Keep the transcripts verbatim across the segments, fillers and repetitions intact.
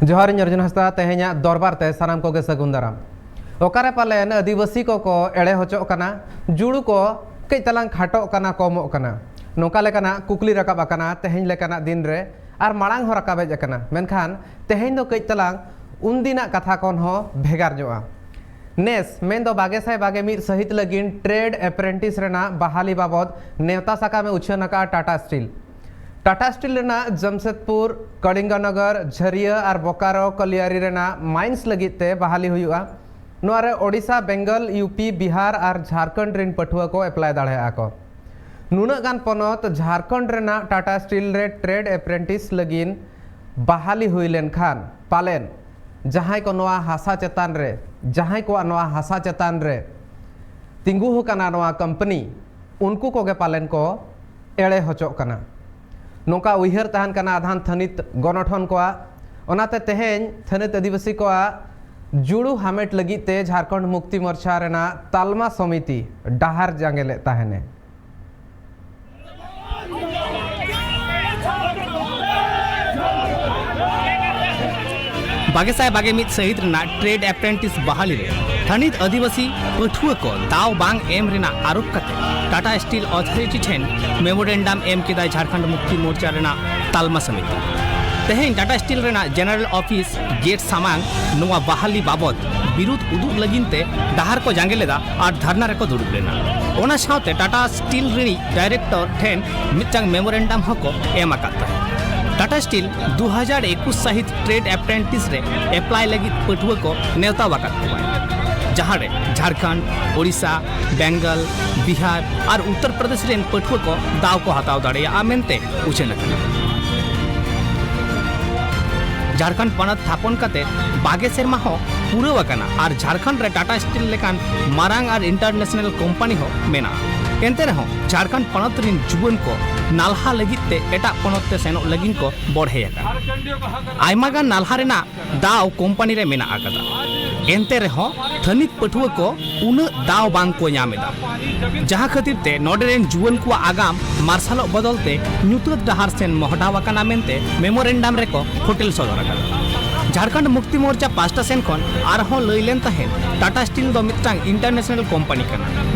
ᱡᱚᱦᱟᱨ, ᱤᱧ ᱚᱨᱡᱩᱱ ᱦᱟᱸᱥᱫᱟ᱾ ᱛᱮᱦᱮᱧᱟᱜ ᱫᱚᱨᱵᱟᱨ ᱛᱮ ᱥᱟᱱᱟᱢ ᱠᱚᱜᱮ ᱥᱟᱹᱜᱩᱱ ᱫᱟᱨᱟᱢ᱾ ᱚᱠᱟᱨᱮ ᱯᱟᱞᱮᱱ ᱟᱹᱫᱤᱵᱟᱹᱥᱤ ᱠᱚᱠᱚ ᱮᱲᱮ ᱦᱚᱪᱚᱜ ᱠᱟᱱᱟ, ᱡᱩᱲᱩ ᱠᱚ ᱠᱟᱹᱡ ᱛᱟᱞᱟᱝ ᱠᱷᱟᱴᱚᱜ ᱠᱟᱱᱟ, ᱠᱚᱢᱚᱜ ᱠᱟᱱᱟ, ᱱᱚᱝᱠᱟ ᱞᱮᱠᱟᱱᱟᱜ ᱠᱩᱠᱞᱤ ᱨᱟᱠᱟᱵ ᱟᱠᱟᱱᱟ ᱛᱮᱦᱮᱧ ᱞᱮᱠᱟᱱᱟᱜ ᱫᱤᱱ ᱨᱮ, ᱟᱨ ᱢᱟᱲᱟᱝ ᱦᱚᱸ ᱨᱟᱠᱟᱵ ᱦᱮᱡ ᱟᱠᱟᱱᱟ, ᱢᱮᱱᱠᱷᱟᱱ ᱛᱮᱦᱮᱧ ᱫᱚ ᱠᱟᱹᱡ ᱛᱟᱞᱟᱝ ᱩᱱᱫᱤᱱᱟᱜ ᱠᱟᱛᱷᱟ ᱠᱷᱚᱱ ᱦᱚᱸ ᱵᱷᱮᱜᱟᱨ ᱧᱚᱜᱼᱟ᱾ ᱱᱮᱥ, ᱢᱮᱱᱫᱚ ᱵᱟᱜᱮ ᱥᱟᱭ ᱵᱟᱜᱮ ᱢᱤᱫ ᱥᱟᱹᱦᱤᱛ ᱞᱟᱹᱜᱤᱫ ᱴᱨᱮᱰ ᱮᱯᱨᱮᱱᱴᱤᱥ ᱨᱮᱱᱟᱜ ᱵᱟᱦᱟᱞᱤ ᱵᱟᱵᱚᱫ ᱱᱮᱣᱛᱟ ᱥᱟᱠᱟᱢ ᱮ ᱩᱪᱷᱟᱹᱱ ᱟᱠᱟᱫᱼᱟ ᱴᱟᱴᱟ ᱥᱴᱤᱞ᱾ ᱴᱟᱴᱟ ᱥᱴᱤᱞ ᱨᱮᱱᱟᱜ ᱡᱟᱢᱥᱮᱫᱽᱯᱩᱨ, ᱠᱚᱞᱤᱝᱜᱚᱱᱚᱜᱚᱨ, ᱡᱷᱟᱹᱨᱤᱭᱟᱹ ᱟᱨ ᱵᱳᱠᱟᱨᱳ ᱠᱚᱞᱤᱭᱟᱨᱤ ᱨᱮᱱᱟᱜ ᱢᱟᱭᱤᱱᱥ ᱞᱟᱹᱜᱤᱫ ᱛᱮ ᱵᱟᱦᱟᱞᱤ ᱦᱩᱭᱩᱜᱼᱟ᱾ ᱱᱚᱣᱟ ᱨᱮ ᱳᱰᱤᱥᱟ, ᱵᱮᱝᱜᱚᱞ, ᱭᱩ ᱯᱤ, ᱵᱤᱦᱟᱨ ᱟᱨ ᱡᱷᱟᱨᱠᱷᱚᱸᱰ ᱨᱮᱱ ᱯᱟᱹᱴᱷᱩᱣᱟᱹ ᱠᱚ ᱮᱯᱞᱟᱭ ᱫᱟᱲᱮᱭᱟᱜᱼᱟ ᱠᱚ᱾ ᱱᱩᱱᱟᱹᱜ ᱜᱟᱱ ᱯᱚᱱᱚᱛ ᱡᱷᱟᱨᱠᱷᱚᱸᱰ ᱨᱮᱱᱟᱜ ᱴᱟᱴᱟ ᱥᱴᱤᱞ ᱨᱮ ᱴᱨᱮᱰ ᱮᱯᱨᱮᱱᱴᱤᱥ ᱞᱟᱹᱜᱤᱫ ᱵᱟᱦᱟᱞᱤ ᱦᱩᱭ ᱞᱮᱱᱠᱷᱟᱱ ᱯᱟᱞᱮᱱ ᱡᱟᱦᱟᱸᱭ ᱠᱚ ᱱᱚᱣᱟ ᱦᱟᱥᱟ ᱪᱮᱛᱟᱱ ᱨᱮ, ᱡᱟᱦᱟᱸᱭ ᱠᱚᱣᱟᱜ ᱱᱚᱣᱟ ᱦᱟᱥᱟ ᱪᱮᱛᱟᱱ ᱨᱮ ᱛᱤᱸᱜᱩ ᱟᱠᱟᱱᱟ ᱱᱚᱣᱟ ᱠᱳᱢᱯᱟᱱᱤ, ᱩᱱᱠᱩ ᱠᱚᱜᱮ ᱯᱟᱞᱮᱱ ᱠᱚ ᱮᱲᱮ ᱦᱚᱪᱚᱜ ᱠᱟᱱᱟ, ᱱᱚᱝᱠᱟ ᱩᱭᱦᱟᱹᱨ ᱛᱟᱦᱮᱱ ᱠᱟᱱᱟ ᱟᱫᱷᱟᱱ ᱛᱷᱟᱹᱱᱤᱛ ᱜᱚᱱᱚᱴᱷᱚᱱ ᱠᱚᱣᱟᱜ᱾ ᱚᱱᱟᱛᱮ ᱛᱮᱦᱮᱧ ᱛᱷᱟᱹᱱᱤᱛ ᱟᱹᱫᱤᱵᱟᱹᱥᱤ ᱠᱚᱣᱟᱜ ᱡᱩᱲᱩ ᱦᱟᱢᱮᱴ ᱞᱟᱹᱜᱤᱫ ᱛᱮ ᱡᱷᱟᱲᱠᱷᱚᱸᱰ ᱢᱩᱠᱛᱤ ᱢᱳᱨᱪᱟ ᱨᱮᱱᱟᱜ ᱛᱟᱞᱢᱟ ᱥᱚᱢᱤᱛᱤ ᱰᱟᱦᱟᱨ ᱡᱟᱸᱜᱮ ᱞᱮᱫ ᱛᱟᱦᱮᱱᱮ᱾ ᱵᱟᱜᱮ ᱥᱟᱭ ᱵᱟᱜᱮ ᱢᱤᱫ ᱥᱟᱹᱦᱤᱛ ᱨᱮᱱᱟᱜ ᱴᱨᱮᱰ ᱮᱯᱨᱮᱱᱴᱤᱥ ᱵᱟᱦᱟᱞᱤ ᱨᱮ ᱛᱷᱟᱹᱱᱤᱛ ᱟᱹᱫᱤᱵᱟᱹᱥᱤ ᱯᱟᱹᱴᱷᱩᱣᱟᱹ ᱠᱚ ᱫᱟᱣ ᱵᱟᱝ ᱮᱢ ᱨᱮᱱᱟᱜ ᱟᱨᱳᱯ ᱠᱟᱛᱮ ᱴᱟᱴᱟ ᱥᱴᱤᱞ ᱚᱛᱷᱚᱨᱤᱴᱤ ᱴᱷᱮᱱ ᱢᱮᱢᱳᱨᱮᱱᱰᱟᱢ ᱮᱢ ᱠᱮᱫᱟᱭ ᱡᱷᱟᱲᱠᱷᱚᱸᱰ ᱢᱩᱠᱛᱤ ᱢᱳᱨᱪᱟ ᱨᱮᱱᱟᱜ ᱛᱟᱞᱢᱟ ᱥᱚᱢᱤᱛᱤ᱾ ᱛᱮᱦᱮᱧ ᱴᱟᱴᱟ ᱥᱴᱤᱞ ᱨᱮᱱᱟᱜ ᱡᱮᱱᱟᱨᱮᱞ ᱚᱯᱷᱤᱥ ᱜᱮᱴ ᱥᱟᱢᱟᱝ ᱱᱚᱣᱟ ᱵᱟᱦᱟᱞᱤ ᱵᱟᱵᱚᱫ ᱵᱤᱨᱩᱫᱷ ᱩᱫᱩᱜ ᱞᱟᱹᱜᱤᱫ ᱛᱮ ᱰᱟᱦᱟᱨ ᱠᱚ ᱡᱟᱸᱜᱮ ᱞᱮᱫᱟ ᱟᱨ ᱫᱷᱟᱨᱱᱟ ᱨᱮᱠᱚ ᱫᱩᱲᱩᱵ ᱞᱮᱱᱟ᱾ ᱚᱱᱟ ᱥᱟᱶᱛᱮ ᱴᱟᱴᱟ ᱥᱴᱤᱞ ᱨᱤᱱᱤᱡ ᱰᱟᱭᱨᱮᱠᱴᱚᱨ ᱴᱷᱮᱱ ᱢᱤᱫᱴᱟᱝ ᱢᱮᱢᱳᱨᱮᱱᱰᱟᱢ ᱦᱚᱸᱠᱚ ᱮᱢ ᱟᱠᱟᱫ ᱛᱟᱦᱮᱸᱫ᱾ ᱴᱟᱴᱟ ᱥᱴᱤᱞ ᱫᱩ ᱦᱟᱡᱟᱨ ᱮᱠᱩᱥ ᱥᱟᱹᱦᱤᱛ ᱴᱨᱮᱰ ᱮᱯᱨᱮᱱᱴᱤᱥ ᱨᱮ ᱮᱯᱞᱟᱭ ᱞᱟᱹᱜᱤᱫ ᱯᱟᱹᱴᱷᱩᱣᱟᱹ ᱠᱚ ᱱᱮᱣᱛᱟ ᱟᱠᱟᱫ ᱠᱚᱣᱟᱭ, ᱡᱟᱦᱟᱸ ᱨᱮ ᱡᱷᱟᱲᱠᱷᱚᱸᱰ, ᱳᱰᱤᱥᱟ, ᱵᱮᱝᱜᱚᱞ, ᱵᱤᱦᱟᱨ ᱟᱨ ᱩᱛᱛᱚᱨ ᱯᱨᱚᱫᱮᱥ ᱨᱮᱱ ᱯᱟᱹᱴᱷᱩᱣᱟᱹ ᱠᱚ ᱫᱟᱣ ᱠᱚ ᱦᱟᱛᱟᱣ ᱫᱟᱲᱮᱭᱟᱜᱼᱟ ᱢᱮᱱᱛᱮ ᱩᱪᱷᱟᱹᱱ ᱟᱠᱟᱱᱟ᱾ ᱡᱷᱟᱲᱠᱷᱚᱸᱰ ᱯᱚᱱᱚᱛ ᱛᱷᱟᱯᱚᱱ ᱠᱟᱛᱮ ᱵᱟᱜᱮ ᱥᱮᱨᱢᱟ ᱦᱚᱸ ᱯᱩᱨᱟᱹᱣ ᱟᱠᱟᱱᱟ ᱟᱨ ᱡᱷᱟᱲᱠᱷᱚᱸᱰ ᱨᱮ ᱴᱟᱴᱟ ᱥᱴᱤᱞ ᱞᱮᱠᱟᱱ ᱢᱟᱨᱟᱝ ᱟᱨ ᱤᱱᱴᱟᱨᱱᱮᱥᱱᱟᱞ ᱠᱳᱢᱯᱟᱱᱤ ᱦᱚᱸ ᱢᱮᱱᱟᱜᱼᱟ᱾ ᱮᱱᱛᱮ ᱨᱮᱦᱚᱸ ᱡᱷᱟᱲᱠᱷᱚᱸᱰ ᱯᱚᱱᱚᱛ ᱨᱤᱱ ᱡᱩᱣᱟᱹᱱ ᱠᱚ ᱱᱟᱞᱦᱟ ᱞᱟᱹᱜᱤᱫ ᱛᱮ ᱮᱴᱟᱜ ᱯᱚᱱᱚᱛ ᱛᱮ ᱥᱮᱱᱚᱜ ᱞᱟᱹᱜᱤᱫ ᱠᱚ ᱵᱚᱲᱦᱮ ᱟᱠᱟᱱᱟ᱾ ᱟᱭᱢᱟ ᱜᱟᱱ ᱱᱟᱞᱦᱟ ᱨᱮᱱᱟᱜ ᱫᱟᱣ ᱠᱳᱢᱯᱟᱱᱤ ᱨᱮ ᱢᱮᱱᱟᱜ ᱟᱠᱟᱫᱟ᱾ ᱮᱱᱛᱮ ᱨᱮᱦᱚᱸ ᱛᱷᱟᱹᱱᱤᱛ ᱯᱟᱹᱴᱷᱩᱣᱟᱹ ᱠᱚ ᱩᱱᱟᱹᱜ ᱫᱟᱣ ᱵᱟᱝ ᱠᱚ ᱧᱟᱢ ᱮᱫᱟ, ᱡᱟᱦᱟᱸ ᱠᱷᱟᱹᱛᱤᱨ ᱛᱮ ᱱᱚᱰᱮ ᱨᱮᱱ ᱡᱩᱣᱟᱹᱱ ᱠᱚᱣᱟᱜ ᱟᱜᱟᱢ ᱢᱟᱨᱥᱟᱞᱚᱜ ᱵᱚᱫᱚᱞ ᱛᱮ ᱧᱩᱛᱟᱹᱛ ᱰᱟᱦᱟᱨ ᱥᱮᱱ ᱢᱚᱦᱰᱟᱣ ᱟᱠᱟᱱᱟ ᱢᱮᱱᱛᱮ ᱢᱮᱢᱳᱨᱮᱱᱰᱟᱢ ᱨᱮᱠᱚ ᱯᱷᱚᱴᱮᱞ ᱥᱚᱫᱚᱨ ᱟᱠᱟᱫᱟ᱾ ᱡᱷᱟᱲᱠᱷᱚᱸᱰ ᱢᱩᱠᱛᱤ ᱢᱳᱨᱪᱟ ᱯᱟᱥᱴᱟ ᱥᱮᱱ ᱠᱷᱚᱱ ᱟᱨᱦᱚᱸ ᱞᱟᱹᱭ ᱞᱮᱱ ᱛᱟᱦᱮᱸᱫ, ᱴᱟᱴᱟ ᱥᱴᱤᱞ ᱫᱚ ᱢᱤᱫᱴᱟᱝ ᱤᱱᱴᱟᱨᱱᱮᱥᱱᱟᱞ ᱠᱳᱢᱯᱟᱱᱤ ᱠᱟᱱᱟ᱾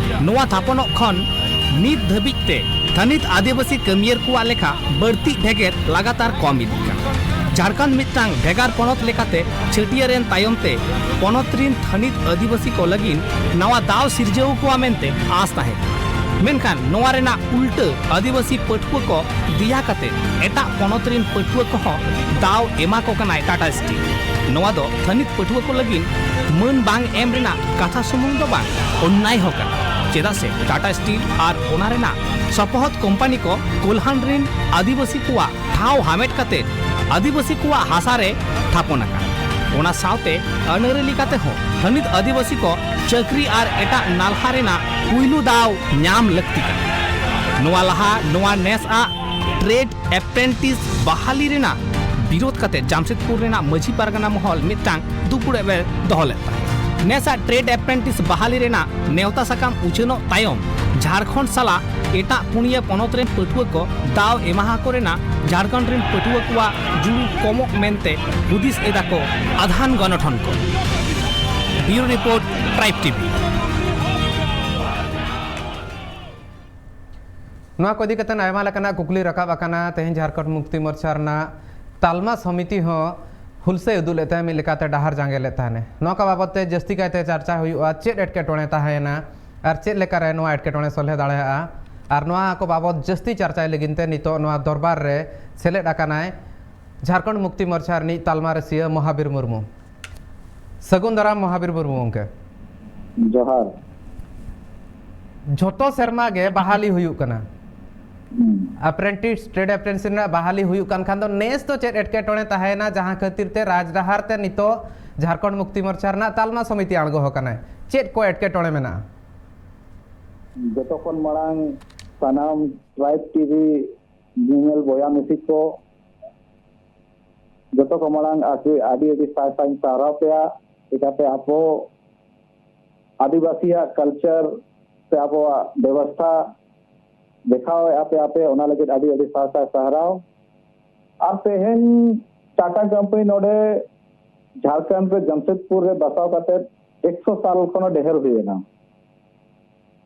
ᱱᱚᱣᱟ ᱛᱷᱟᱯᱚᱱᱚᱜ ᱠᱷᱚᱱ ᱱᱤᱛ ᱫᱷᱟᱹᱵᱤᱡ ᱛᱮ ᱛᱷᱟᱹᱱᱤᱛ ᱟᱹᱫᱤᱵᱟᱹᱥᱤ ᱠᱟᱹᱢᱤᱭᱟᱹᱨ ᱠᱚᱣᱟᱜ ᱞᱮᱠᱷᱟ ᱵᱟᱹᱲᱛᱤ ᱰᱷᱮᱜᱮᱨ ᱞᱟᱜᱟᱛᱟᱨ ᱠᱚᱢ ᱤᱫᱤᱜ ᱠᱟᱱᱟ᱾ ᱡᱷᱟᱲᱠᱷᱚᱸᱰ ᱢᱤᱫᱴᱟᱝ ᱵᱷᱮᱜᱟᱨ ᱯᱚᱱᱚᱛ ᱞᱮᱠᱟᱛᱮ ᱪᱷᱟᱹᱴᱭᱟᱹᱨ ᱮᱱ ᱛᱟᱭᱚᱢ ᱛᱮ ᱯᱚᱱᱚᱛ ᱨᱤᱱ ᱛᱷᱟᱹᱱᱤᱛ ᱟᱹᱫᱤᱵᱟᱹᱥᱤ ᱠᱚ ᱞᱟᱹᱜᱤᱫ ᱱᱟᱣᱟ ᱫᱟᱣ ᱥᱤᱨᱡᱟᱹᱣ ᱠᱚᱣᱟ ᱢᱮᱱᱛᱮ ᱟᱸᱥ ᱛᱟᱦᱮᱸ ᱠᱟᱱᱟ᱾ ᱢᱮᱱᱠᱷᱟᱱ ᱱᱚᱣᱟ ᱨᱮᱱᱟᱜ ᱩᱞᱴᱟᱹ ᱟᱹᱫᱤᱵᱟᱹᱥᱤ ᱯᱟᱹᱴᱷᱩᱣᱟᱹ ᱠᱚ ᱫᱮᱭᱟ ᱠᱟᱛᱮ ᱮᱴᱟᱜ ᱯᱚᱱᱚᱛ ᱨᱤᱱ ᱯᱟᱹᱴᱷᱩᱣᱟᱹ ᱠᱚᱦᱚᱸ ᱫᱟᱣ ᱮᱢᱟ ᱠᱚ ᱠᱟᱱᱟᱭ ᱴᱟᱴᱟ ᱥᱴᱤᱞ᱾ ᱱᱚᱣᱟ ᱫᱚ ᱛᱷᱟᱹᱱᱤᱛ ᱯᱟᱹᱴᱷᱩᱣᱟᱹ ᱠᱚ ᱞᱟᱹᱜᱤᱫ ᱢᱟᱹᱱ ᱵᱟᱝ ᱮᱢ ᱨᱮᱱᱟᱜ ᱠᱟᱛᱷᱟ ᱥᱩᱢᱩᱝ ᱫᱚ ᱵᱟᱝ, ᱚᱱᱱᱟᱭ ᱦᱚᱸ ᱠᱟᱱᱟ᱾ ᱪᱮᱫᱟᱜ ᱥᱮ ᱴᱟᱴᱟ ᱥᱴᱤᱞ ᱟᱨ ᱚᱱᱟ ᱨᱮᱱᱟᱜ ᱥᱚᱯᱚᱦᱚᱫ ᱠᱳᱢᱯᱟᱱᱤ ᱠᱚ ᱠᱳᱞᱦᱟᱱ ᱨᱤᱱ ᱟᱹᱫᱤᱵᱟᱹᱥᱤ ᱠᱚᱣᱟᱜ ᱴᱷᱟᱶ ᱦᱟᱢᱮᱴ ᱠᱟᱛᱮ ᱟᱹᱫᱤᱵᱟᱹᱥᱤ ᱠᱚᱣᱟᱜ ᱦᱟᱥᱟ ᱨᱮ ᱛᱷᱟᱯᱚᱱ ᱟᱠᱟᱱᱟ᱾ ᱚᱱᱟ ᱥᱟᱶᱛᱮ ᱟᱹᱱᱟᱹᱨᱤ ᱞᱮᱠᱟᱛᱮ ᱦᱚᱸ ᱛᱷᱟᱹᱱᱤᱛ ᱟᱹᱫᱤᱵᱟᱹᱥᱤ ᱠᱚ ᱪᱟᱹᱠᱨᱤ ᱟᱨ ᱮᱴᱟᱜ ᱱᱟᱞᱦᱟ ᱨᱮᱱᱟᱜ ᱯᱩᱭᱞᱩ ᱫᱟᱣ ᱧᱟᱢ ᱞᱟᱹᱠᱛᱤ ᱠᱟᱱᱟ᱾ ᱱᱚᱣᱟ ᱞᱟᱦᱟ ᱱᱚᱣᱟ ᱱᱮᱥ ᱟᱜ ᱴᱨᱮᱰ ᱮᱯᱨᱮᱱᱴᱤᱥ ᱵᱟᱦᱟᱞᱤ ᱨᱮᱱᱟᱜ ᱵᱤᱨᱳᱫ ᱠᱟᱛᱮ ᱡᱟᱢᱥᱮᱫᱽᱯᱩᱨ ᱨᱮᱱᱟᱜ ᱢᱟᱹᱡᱷᱤ ᱯᱟᱨᱜᱟᱱᱟ ᱢᱚᱦᱚᱞ ᱢᱤᱫᱴᱟᱝ ᱫᱩᱯᱲᱩᱵ ᱮ ᱫᱚᱦᱚ ᱞᱮᱫ ᱛᱟᱦᱮᱸᱫ᱾ ᱱᱮᱥᱟᱜ ᱴᱨᱮᱰ ᱮᱯᱨᱮᱱᱴᱤᱥ ᱵᱟᱦᱟᱞᱤ ᱨᱮᱱᱟᱜ ᱱᱮᱣᱛᱟ ᱥᱟᱠᱟᱢ ᱩᱪᱷᱟᱹᱱᱚᱜ ᱛᱟᱭᱚᱢ ᱡᱷᱟᱲᱠᱷᱚᱸᱰ ᱥᱟᱞᱟᱜ ᱮᱴᱟᱜ ᱯᱩᱱᱭᱟᱹ ᱯᱚᱱᱚᱛ ᱨᱮᱱ ᱯᱟᱹᱴᱷᱩᱣᱟᱹ ᱠᱚ ᱫᱟᱣ ᱮᱢᱟᱦᱟ ᱠᱚ ᱨᱮᱱᱟᱜ ᱡᱷᱟᱲᱠᱷᱚᱸᱰ ᱨᱮᱱ ᱯᱟᱹᱴᱷᱩᱣᱟᱹ ᱠᱚᱣᱟᱜ ᱡᱩᱲᱩ ᱠᱚᱢᱚᱜ ᱢᱮᱱᱛᱮ ᱦᱩᱫᱤᱥ ᱮᱫᱟ ᱠᱚ ᱟᱫᱷᱟᱱ ᱜᱚᱱᱚᱴᱷᱚᱱ ᱠᱚ᱾ ᱵᱤᱭᱩᱨᱳ ᱨᱤᱯᱳᱨᱴ, ᱴᱨᱟᱭᱤᱵᱽ ᱴᱤᱵᱷᱤ᱾ ᱱᱚᱣᱟ ᱠᱚ ᱤᱫᱤ ᱠᱟᱛᱮ ᱟᱭᱢᱟ ᱞᱮᱠᱟᱱᱟᱜ ᱠᱩᱠᱞᱤ ᱨᱟᱠᱟᱵ ᱟᱠᱟᱱᱟ᱾ ᱛᱮᱦᱮᱧ ᱡᱷᱟᱲᱠᱷᱚᱸᱰ ᱢᱩᱠᱛᱤ ᱢᱳᱨᱪᱟ ᱨᱮᱱᱟᱜ ᱛᱟᱞᱢᱟ ᱥᱚᱢᱤᱛᱤ ᱦᱚᱸ ᱦᱩᱞᱥᱟᱹᱭ ᱩᱫᱩᱜ ᱞᱮᱫ ᱛᱟᱦᱮᱸ, ᱢᱤᱫ ᱞᱮᱠᱟᱛᱮ ᱰᱟᱦᱟᱨ ᱡᱟᱸᱜᱮ ᱞᱮᱫ ᱛᱟᱦᱮᱱᱮ᱾ ᱱᱚᱣᱟ ᱠᱚ ᱵᱟᱵᱚᱛ ᱛᱮ ᱡᱟᱹᱥᱛᱤ ᱠᱟᱭᱛᱮ ᱪᱟᱨᱪᱟ ᱦᱩᱭᱩᱜᱼᱟ, ᱪᱮᱫ ᱮᱴᱠᱮᱴᱚᱬᱮ ᱛᱟᱦᱮᱸᱭᱮᱱᱟ ᱟᱨ ᱪᱮᱫ ᱞᱮᱠᱟᱨᱮ ᱱᱚᱣᱟ ᱮᱴᱠᱮᱴᱚᱬᱮ ᱥᱚᱞᱦᱮ ᱫᱟᱲᱮᱭᱟᱜᱼᱟ᱾ ᱟᱨ ᱱᱚᱣᱟ ᱠᱚ ᱵᱟᱵᱚᱛ ᱡᱟᱹᱥᱛᱤ ᱪᱟᱨᱪᱟᱭ ᱞᱟᱹᱜᱤᱫ ᱛᱮ ᱱᱤᱛᱚᱜ ᱱᱚᱣᱟ ᱫᱚᱨᱵᱟᱨ ᱨᱮ ᱥᱮᱞᱮᱫ ᱟᱠᱟᱱᱟᱭ ᱡᱷᱟᱲᱠᱷᱚᱸᱰ ᱢᱩᱠᱛᱤ ᱢᱳᱨᱪᱟ ᱨᱤᱱᱤᱡ ᱛᱟᱞᱢᱟ ᱨᱟᱹᱥᱤᱭᱟᱹ ᱢᱚᱦᱟᱵᱤᱨ ᱢᱩᱨᱢᱩ᱾ ᱥᱟᱹᱜᱩᱱ ᱫᱟᱨᱟᱢ ᱢᱚᱦᱟᱵᱤᱨ ᱢᱩᱨᱢᱩ ᱜᱚᱢᱠᱮ᱾ ᱡᱚᱦᱟᱨ᱾ ᱡᱷᱚᱛᱚ ᱥᱮᱨᱢᱟ ᱜᱮ ᱵᱟᱦᱟᱞᱤ ᱦᱩᱭᱩᱜ ᱠᱟᱱᱟ᱾ ᱦᱩᱸ᱾ ᱟᱯᱨᱮᱱᱴᱤᱥ, ᱴᱨᱮᱰ ᱟᱯᱨᱮᱱᱴᱤᱥ ᱨᱮᱱᱟᱜ ᱵᱟᱦᱟᱞᱤ ᱦᱩᱭᱩᱜ ᱠᱟᱱ ᱠᱷᱟᱱ ᱫᱚ, ᱱᱮᱥ ᱫᱚ ᱪᱮᱫ ᱮᱴᱠᱮᱴᱚᱬᱮ ᱛᱟᱦᱮᱸᱭᱮᱱᱟ ᱡᱟᱦᱟᱸ ᱠᱷᱟᱹᱛᱤᱨ ᱛᱮ ᱨᱟᱡᱽᱰᱟᱦᱟᱨ ᱛᱮ ᱱᱤᱛᱚᱜ ᱡᱷᱟᱲᱠᱷᱚᱸᱰ ᱢᱩᱠᱛᱤ ᱢᱳᱨᱪᱟ ᱨᱮᱱᱟᱜ ᱛᱟᱞᱢᱟ ᱥᱚᱢᱤᱛᱤ ᱟᱬᱜᱚ ᱟᱠᱟᱱᱟᱭ? ᱪᱮᱫ ᱠᱚ ᱮᱴᱠᱮᱴᱚᱬᱮ ᱢᱮᱱᱟᱜᱼᱟ? ᱡᱚᱛᱚ ᱠᱷᱚᱱ ᱢᱟᱲᱟᱝ ᱥᱟᱱᱟᱢ ᱴᱨᱟᱭᱤᱵᱽ ᱴᱤᱵᱷᱤ ᱧᱮᱧᱮᱞ ᱵᱚᱭᱦᱟ ᱢᱤᱥᱤ ᱠᱚ, ᱡᱚᱛᱚ ᱠᱚ ᱢᱟᱲᱟᱝ ᱟᱹᱰᱤ, ᱟᱹᱰᱤ, ᱟᱹᱰᱤ ᱥᱟᱭ ᱥᱟᱭ ᱥᱟᱨᱦᱟᱣ ᱯᱮᱭᱟ᱾ ᱪᱤᱠᱟᱹᱛᱮ ᱟᱵᱚ ᱟᱹᱫᱤᱵᱟᱹᱥᱤᱭᱟᱜ ᱠᱟᱞᱪᱟᱨ ᱥᱮ ᱟᱵᱚᱣᱟᱜ ᱵᱮᱵᱚᱥᱛᱷᱟ ᱫᱮᱠᱷᱟᱣᱮᱫᱼᱟ ᱯᱮ ᱟᱯᱮ, ᱚᱱᱟ ᱞᱟᱹᱜᱤᱫ ᱟᱹᱰᱤ, ᱟᱹᱰᱤ ᱥᱟᱭ ᱥᱟᱭ ᱥᱟᱨᱦᱟᱣ᱾ ᱟᱨ ᱛᱮᱦᱮᱧ ᱴᱟᱴᱟ ᱠᱳᱢᱯᱟᱱᱤ ᱱᱚᱰᱮ ᱡᱷᱟᱲᱠᱷᱚᱸᱰ ᱨᱮ ᱡᱟᱢᱥᱮᱫᱽᱯᱩᱨ ᱨᱮ ᱵᱟᱥᱟᱣ ᱠᱟᱛᱮ ᱮᱠᱥᱚ ᱥᱟᱞ ᱠᱷᱚᱱ ᱦᱚᱸ ᱰᱷᱮᱨ ᱦᱩᱭᱮᱱᱟ᱾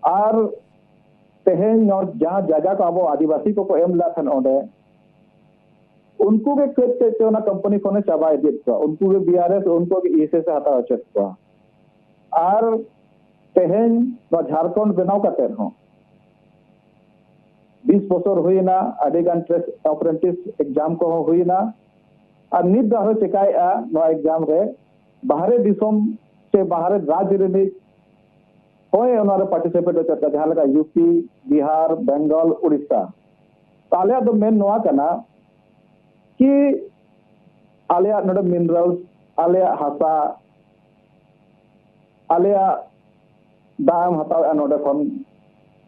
ᱟᱨ ᱛᱮᱦᱮᱧ ᱱᱚᱣᱟ ᱡᱟᱦᱟᱸ ᱡᱟᱭᱜᱟ ᱠᱚ ᱟᱵᱚ ᱟᱹᱫᱤᱵᱟᱹᱥᱤ ᱠᱚᱠᱚ ᱮᱢ ᱞᱮᱫ ᱛᱟᱦᱮᱸᱱ ᱚᱸᱰᱮ, ᱩᱱᱠᱩ ᱜᱮ ᱠᱟᱹᱡ ᱠᱟᱹᱡ ᱛᱮ ᱚᱱᱟ ᱠᱳᱢᱯᱟᱱᱤ ᱠᱷᱚᱱᱮ ᱪᱟᱵᱟ ᱤᱫᱤᱭᱮᱫ ᱠᱚᱣᱟ, ᱩᱱᱠᱩ ᱜᱮ ᱵᱤ ᱟᱨ ᱮᱥ, ᱩᱱᱠᱩ ᱜᱮ ᱤ ᱮᱥ ᱮᱥ ᱮ ᱦᱟᱛᱟᱣ ᱦᱚᱪᱚᱭᱮᱫ ᱠᱚᱣᱟ᱾ ᱟᱨ ᱛᱮᱦᱮᱧ ᱱᱚᱣᱟ ᱡᱷᱟᱲᱠᱷᱚᱸᱰ ᱵᱮᱱᱟᱣ ᱠᱟᱛᱮ ᱦᱚᱸ ᱵᱤᱥ ᱵᱚᱪᱷᱚᱨ ᱦᱩᱭᱮᱱᱟ, ᱟᱹᱰᱤ ᱜᱟᱱ ᱴᱨᱮᱥ ᱟᱯᱨᱮᱱᱴᱤᱥ ᱮᱠᱡᱟᱢ ᱠᱚᱦᱚᱸ ᱦᱩᱭᱮᱱᱟ, ᱟᱨ ᱱᱤᱛ ᱫᱚ ᱟᱨᱦᱚᱸ ᱪᱮᱠᱟᱭᱮᱫᱼᱟ ᱱᱚᱣᱟ ᱮᱠᱡᱟᱢ ᱨᱮ, ᱵᱟᱦᱨᱮ ᱫᱤᱥᱚᱢ ᱥᱮ ᱵᱟᱦᱨᱮ ᱨᱟᱡᱽ ᱨᱤᱱᱤᱡ ᱦᱚᱸᱭ ᱚᱱᱟᱨᱮ ᱯᱟᱨᱴᱤᱥᱤᱯᱮᱴ ᱦᱚᱪᱚᱭᱮᱫ ᱠᱚᱣᱟ, ᱡᱟᱦᱟᱸ ᱞᱮᱠᱟ ᱭᱩ ᱯᱤ, ᱵᱤᱦᱟᱨ, ᱵᱮᱝᱜᱚᱞ, ᱩᱲᱤᱥᱥᱟ᱾ ᱛᱚ ᱟᱞᱮᱭᱟᱜ ᱫᱚ ᱢᱮᱱ ᱱᱚᱣᱟ ᱠᱟᱱᱟ ᱠᱤ ᱟᱞᱮᱭᱟᱜ ᱱᱚᱰᱮ ᱢᱤᱱᱟᱨᱟᱞᱥ, ᱟᱞᱮᱭᱟᱜ ᱦᱟᱥᱟ, ᱟᱞᱮᱭᱟᱜ ᱫᱟᱜ ᱮᱢ ᱦᱟᱛᱟᱣᱮᱫᱼᱟ ᱱᱚᱰᱮ ᱠᱷᱚᱱ,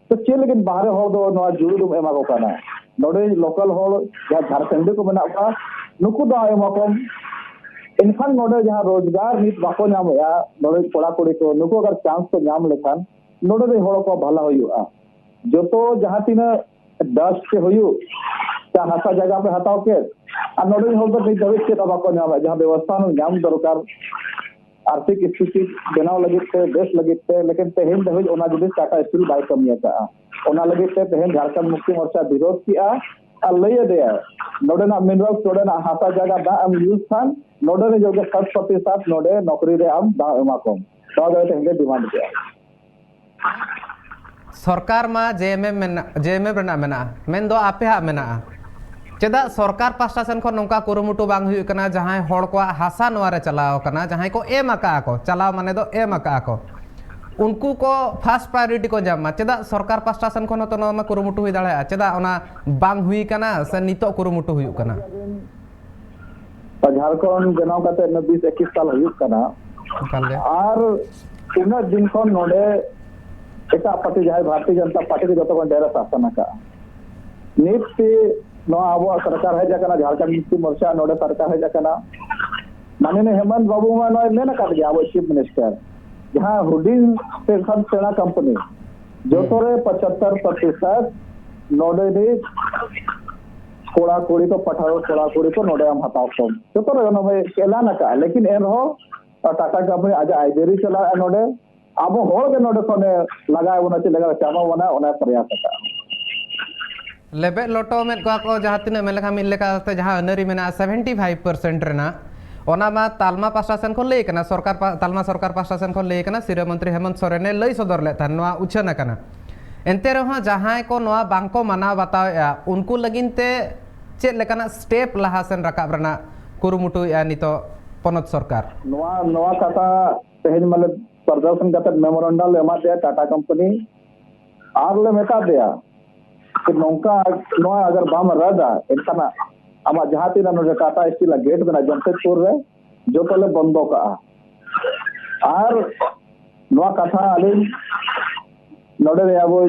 ᱛᱚ ᱪᱮᱫ ᱞᱟᱹᱜᱤᱫ ᱵᱟᱦᱨᱮ ᱦᱚᱲ ᱫᱚ ᱱᱚᱣᱟ ᱡᱩᱲᱩ ᱫᱚᱢ ᱮᱢᱟ ᱠᱚ ᱠᱟᱱᱟ? ᱱᱚᱰᱮ ᱞᱳᱠᱟᱞ ᱦᱚᱲ ᱡᱟᱦᱟᱸ ᱡᱷᱟᱲᱠᱷᱚᱸᱰᱤ ᱠᱚ ᱢᱮᱱᱟᱜ ᱠᱚᱣᱟ, ᱱᱩᱠᱩ ᱫᱟᱣ ᱮᱢᱟ ᱠᱚᱢ᱾ ᱮᱱᱠᱷᱟᱱ ᱱᱚᱰᱮ ᱡᱟᱦᱟᱸ ᱨᱳᱡᱽᱜᱟᱨ ᱱᱤᱛ ᱵᱟᱠᱚ ᱧᱟᱢᱮᱫᱼᱟ, ᱱᱚᱰᱮ ᱠᱚᱲᱟ ᱠᱩᱲᱤ ᱠᱚ, ᱱᱩᱠᱩ ᱟᱜᱟᱨ ᱪᱟᱱᱥ ᱠᱚ ᱧᱟᱢ ᱞᱮᱠᱷᱟᱱ ᱱᱚᱰᱮ ᱨᱮᱱ ᱦᱚᱲ ᱠᱚ ᱵᱷᱟᱞᱟ ᱦᱩᱭᱩᱜᱼᱟ᱾ ᱡᱚᱛᱚ ᱡᱟᱦᱟᱸ ᱛᱤᱱᱟᱹᱜ ᱰᱟᱥᱴ ᱦᱩᱭᱩᱜ, ᱡᱟᱦᱟᱸ ᱦᱟᱥᱟ ᱡᱟᱭᱜᱟ ᱯᱮ ᱦᱟᱛᱟᱣ ᱠᱮᱫ, ᱟᱨ ᱱᱚᱰᱮ ᱨᱮᱱ ᱦᱚᱲ ᱫᱚ ᱱᱤᱛ ᱫᱷᱟᱹᱵᱤᱡ ᱪᱮᱫ ᱦᱚᱸ ᱵᱟᱠᱚ ᱧᱟᱢᱮᱫ, ᱡᱟᱦᱟᱸ ᱵᱮᱵᱚᱥᱛᱷᱟ ᱧᱟᱢ ᱫᱚᱨᱠᱟᱨ ᱟᱨᱛᱷᱤᱠ ᱥᱛᱷᱤᱛᱤ ᱵᱮᱱᱟᱣ ᱞᱟᱹᱜᱤᱫ ᱛᱮ, ᱵᱮᱥ ᱞᱟᱹᱜᱤᱫ ᱛᱮ, ᱞᱮᱠᱤᱱ ᱛᱮᱦᱮᱧ ᱫᱷᱟᱹᱵᱤᱡ ᱚᱱᱟ ᱡᱤᱱᱤᱥ ᱴᱟᱴᱟ ᱥᱴᱤᱞ ᱵᱟᱭ ᱠᱟᱹᱢᱤ ᱟᱠᱟᱫᱼᱟ᱾ ᱚᱱᱟ ᱞᱟᱹᱜᱤᱫ ᱛᱮ ᱛᱮᱦᱮᱧ ᱡᱷᱟᱲᱠᱷᱚᱸᱰ ᱢᱩᱠᱛᱤ ᱢᱳᱨᱪᱟ ᱵᱤᱨᱳᱫᱷ ᱠᱮᱜᱼᱟ ᱟᱨ ᱞᱟᱹᱭ ᱟᱫᱮᱭᱟ, ᱱᱚᱰᱮᱱᱟᱜ ᱢᱤᱱᱟᱨᱟᱞᱥ, ᱱᱚᱰᱮᱱᱟᱜ ᱦᱟᱥᱟ ᱡᱟᱭᱜᱟ ᱫᱟᱜ ᱮᱢ ᱤᱭᱩᱡᱽ ᱠᱷᱟᱱ ᱱᱚᱰᱮ ᱨᱮ ᱡᱚᱜᱮ ᱥᱟᱛ ᱯᱨᱚᱛᱤᱥᱚᱛ ᱱᱚᱰᱮ ᱱᱚᱠᱨᱤ ᱨᱮ ᱟᱢ ᱫᱟᱣ ᱮᱢᱟ ᱠᱚᱢ᱾ ᱱᱚᱣᱟ ᱫᱚ ᱛᱮᱦᱮᱧ ᱞᱮ ᱰᱤᱢᱟᱱᱰ ᱠᱮᱜᱼᱟ᱾ ᱥᱚᱨᱠᱟᱨ ᱢᱟ ᱡᱮ ᱮᱢ ᱮᱢ ᱢᱮᱱᱟᱜ, ᱡᱮ ᱮᱢ ᱮᱢ ᱨᱮᱱᱟᱜ ᱢᱮᱱᱟᱜᱼᱟ, ᱢᱮᱱᱫᱚ ᱟᱯᱮ ᱦᱟᱜ ᱢᱮᱱᱟᱜᱼᱟ᱾ ᱪᱮᱫᱟᱜ ᱥᱚᱨᱠᱟᱨ ᱯᱟᱥᱴᱟ ᱥᱮᱱ ᱠᱷᱚᱱ ᱱᱚᱝᱠᱟ ᱠᱩᱨᱩᱢᱩᱴᱩ ᱵᱟᱝ ᱦᱩᱭᱩᱜ ᱠᱟᱱᱟ? ᱡᱟᱦᱟᱸᱭ ᱦᱚᱲ ᱠᱚᱣᱟᱜ ᱦᱟᱥᱟ ᱱᱚᱣᱟ ᱨᱮ ᱪᱟᱞᱟᱣ ᱟᱠᱟᱱᱟ, ᱡᱟᱦᱟᱸᱭ ᱠᱚ ᱮᱢ ᱟᱠᱟᱜᱼᱟ ᱠᱚ, ᱪᱟᱞᱟᱣ ᱢᱟᱱᱮ ᱫᱚ ᱮᱢ ᱟᱠᱟᱜᱼᱟ ᱠᱚ, ᱩᱱᱠᱩ ᱠᱚ ᱯᱷᱟᱥᱴ ᱯᱨᱟᱭᱳᱨᱤᱴᱤ ᱠᱚ ᱧᱟᱢ ᱢᱟ᱾ ᱪᱮᱫᱟᱜ ᱥᱚᱨᱠᱟᱨ ᱯᱟᱥᱴᱟ ᱥᱮᱱ ᱠᱷᱚᱱ ᱦᱚᱸᱛᱚ ᱱᱚᱣᱟ ᱢᱟ ᱠᱩᱨᱩᱢᱩᱴᱩ ᱦᱩᱭ ᱫᱟᱲᱮᱭᱟᱜᱼᱟ? ᱪᱮᱫᱟᱜ ᱚᱱᱟ ᱵᱟᱝ ᱦᱩᱭ ᱠᱟᱱᱟ ᱥᱮ ᱱᱤᱛᱚᱜ ᱠᱩᱨᱩᱢᱩᱴᱩ ᱦᱩᱭᱩᱜ ᱠᱟᱱᱟ? ᱡᱷᱟᱲᱠᱷᱚᱸᱰ ᱵᱮᱱᱟᱣ ᱠᱟᱛᱮ ᱱᱤᱛ ᱵᱤᱥ ᱮᱠᱤᱥ ᱥᱟᱞ ᱦᱩᱭᱩᱜ ᱠᱟᱱᱟ᱾ ᱮᱠᱟᱞ ᱜᱮ᱾ ᱟᱨ ᱩᱱᱟᱹᱜ ᱫᱤᱱ ᱠᱷᱚᱱ ᱱᱚᱰᱮ ᱮᱴᱟᱜ ᱯᱟᱨᱴᱤ, ᱡᱟᱦᱟᱸᱭ ᱵᱷᱟᱨᱚᱛᱤᱭᱚ ᱡᱚᱱᱚᱛᱟ ᱯᱟᱨᱴᱤ ᱠᱚ ᱡᱚᱛᱚ ᱠᱷᱚᱱ ᱰᱷᱮᱨ ᱮ ᱥᱟᱥᱚᱱ ᱟᱠᱟᱫᱼᱟ᱾ ᱱᱤᱛ ᱛᱮ ᱱᱚᱣᱟ ᱟᱵᱚᱣᱟᱜ ᱥᱚᱨᱠᱟᱨ ᱦᱮᱡ ᱟᱠᱟᱱᱟ, ᱡᱷᱟᱲᱠᱷᱚᱸᱰ ᱢᱩᱠᱛᱤ ᱢᱳᱨᱪᱟ ᱱᱚᱰᱮ ᱥᱚᱨᱠᱟᱨ ᱦᱮᱡ ᱟᱠᱟᱱᱟ᱾ ᱢᱟᱱᱱᱤᱭᱚ ᱦᱮᱢᱚᱱᱛ ᱵᱟᱵᱩ ᱢᱟ ᱱᱚᱣᱟ ᱢᱮᱱ ᱟᱠᱟᱫ ᱜᱮᱭᱟ, ᱟᱵᱚ ᱪᱤᱯ ᱢᱤᱱᱤᱥᱴᱟᱨ, ᱡᱟᱦᱟᱸ ᱦᱩᱰᱤᱧ ᱥᱮ ᱠᱷᱟᱱ ᱥᱮᱬᱟ ᱠᱳᱢᱯᱟᱱᱤ ᱡᱚᱛᱚ ᱨᱮ ᱯᱚᱸᱪᱟᱛᱛᱳᱨ ᱯᱨᱚᱛᱤᱥᱚᱛ ᱱᱚᱰᱮ ᱱᱤᱡ ᱠᱚᱲᱟ ᱠᱩᱲᱤ ᱠᱚ, ᱯᱟᱴᱷᱟᱣ ᱠᱚᱲᱟ ᱠᱩᱲᱤ ᱠᱚ ᱱᱚᱰᱮ ᱟᱢ ᱦᱟᱛᱟᱣ ᱠᱚᱢ, ᱡᱚᱛᱚ ᱨᱮ ᱚᱱᱟ ᱮᱞᱟᱱ ᱟᱠᱟᱫᱼᱟ᱾ ᱞᱮᱠᱤᱱ ᱮᱱ ᱨᱮᱦᱚᱸ ᱴᱟᱴᱟ ᱠᱳᱢᱯᱟᱱᱤ ᱟᱡᱟᱜ ᱟᱭᱫᱟᱹᱨᱤ ᱪᱟᱞᱟᱜᱼᱟ ᱱᱚᱰᱮ᱾ ᱟᱵᱚ ᱦᱚᱲ ᱜᱮ ᱱᱚᱰᱮ ᱠᱷᱚᱱᱮ ᱞᱟᱜᱟᱣ ᱵᱚᱱᱟ, ᱪᱮᱫ ᱞᱮᱠᱟ ᱪᱟᱵᱟ ᱵᱚᱱᱟ, ᱚᱱᱟ ᱯᱨᱚᱭᱟᱥ ᱟᱠᱟᱫᱼᱟ᱾ ᱞᱮᱵᱮᱫ ᱞᱚᱴᱚᱢᱮᱫ ᱠᱚᱣᱟ ᱠᱚ ᱡᱟᱦᱟᱸ ᱛᱤᱱᱟᱹᱜ ᱢᱮᱱ ᱞᱮᱠᱷᱟᱱ ᱢᱤᱫ ᱞᱮᱠᱟᱛᱮ ᱡᱟᱦᱟᱸ ᱟᱹᱱᱟᱹᱨᱤ ᱢᱮᱱᱟᱜᱼᱟ ᱥᱮᱵᱷᱮᱱᱴᱤ ᱯᱷᱟᱭᱤᱵᱷ ᱯᱟᱨᱥᱮᱱᱴ ᱨᱮᱱᱟᱜ, ᱚᱱᱟ ᱢᱟ ᱛᱟᱞᱢᱟ ᱯᱟᱥᱴᱟ ᱥᱮᱱ ᱠᱷᱚᱱ ᱞᱟᱹᱭ ᱠᱟᱱᱟ, ᱥᱚᱨᱠᱟᱨ ᱯᱟ- ᱛᱟᱞᱢᱟ ᱥᱚᱨᱠᱟᱨ ᱯᱟᱥᱴᱟ ᱥᱮᱱ ᱠᱷᱚᱱ ᱞᱟᱹᱭ ᱠᱟᱱᱟ, ᱥᱤᱨᱟᱹ ᱢᱚᱱᱛᱨᱤ ᱦᱮᱢᱚᱱᱛ ᱥᱚᱨᱮᱱᱮ ᱞᱟᱹᱭ ᱥᱚᱫᱚᱨ ᱞᱮᱫ ᱛᱟᱦᱮᱸᱫ, ᱱᱚᱣᱟ ᱩᱪᱷᱟᱹᱱ ᱟᱠᱟᱱᱟ᱾ ᱮᱱᱛᱮ ᱨᱮᱦᱚᱸ ᱡᱟᱦᱟᱸᱭ ᱠᱚ ᱱᱚᱣᱟ ᱵᱟᱝᱠᱚ ᱢᱟᱱᱟᱣ ᱵᱟᱛᱟᱣᱮᱫᱼᱟ, ᱩᱱᱠᱩ ᱞᱟᱹᱜᱤᱫ ᱛᱮ ᱪᱮᱫ ᱞᱮᱠᱟᱱᱟᱜ ᱥᱴᱮᱯ ᱞᱟᱦᱟ ᱥᱮᱱ ᱨᱟᱠᱟᱵ ᱨᱮᱱᱟᱜ ᱠᱩᱨᱩᱢᱩᱴᱩᱭᱮᱫᱼᱟ ᱱᱤᱛᱚᱜ ᱯᱚᱱᱚᱛ ᱥᱚᱨᱠᱟᱨ? ᱱᱚᱣᱟ ᱱᱚᱣᱟ ᱠᱟᱛᱷᱟ ᱛᱮᱦᱮᱧ ᱢᱟᱱᱮ ᱯᱨᱚᱫᱚᱨᱥᱚᱱ ᱠᱟᱛᱮ ᱢᱮᱢᱳᱨᱮᱱᱰᱟᱢ ᱞᱮ ᱮᱢᱟᱫ ᱞᱮᱭᱟ ᱴᱟᱴᱟ ᱠᱳᱢᱯᱟᱱᱤ, ᱟᱨ ᱞᱮ ᱢᱮᱛᱟ ᱫᱮᱭᱟ ᱡᱮ ᱱᱚᱝᱠᱟ ᱱᱚᱣᱟ ᱟᱜᱟᱨ ᱵᱟᱢ ᱨᱟᱫᱟ, ᱮᱱᱠᱷᱟᱱ ᱟᱢᱟᱜ ᱡᱟᱦᱟᱸ ᱛᱤᱱᱟᱹᱜ ᱱᱚᱰᱮ ᱴᱟᱴᱟ ᱥᱴᱤᱞ ᱜᱮᱴ ᱢᱮᱱᱟᱜᱼᱟ ᱡᱟᱢᱥᱮᱫᱽᱯᱩᱨ ᱨᱮ, ᱡᱚᱛᱚ ᱞᱮ ᱵᱚᱱᱫᱚ ᱠᱟᱜᱼᱟ᱾ ᱟᱨ ᱱᱚᱣᱟ ᱠᱟᱛᱷᱟ ᱟᱹᱞᱤᱧ ᱱᱚᱰᱮ ᱨᱮ ᱟᱵᱚ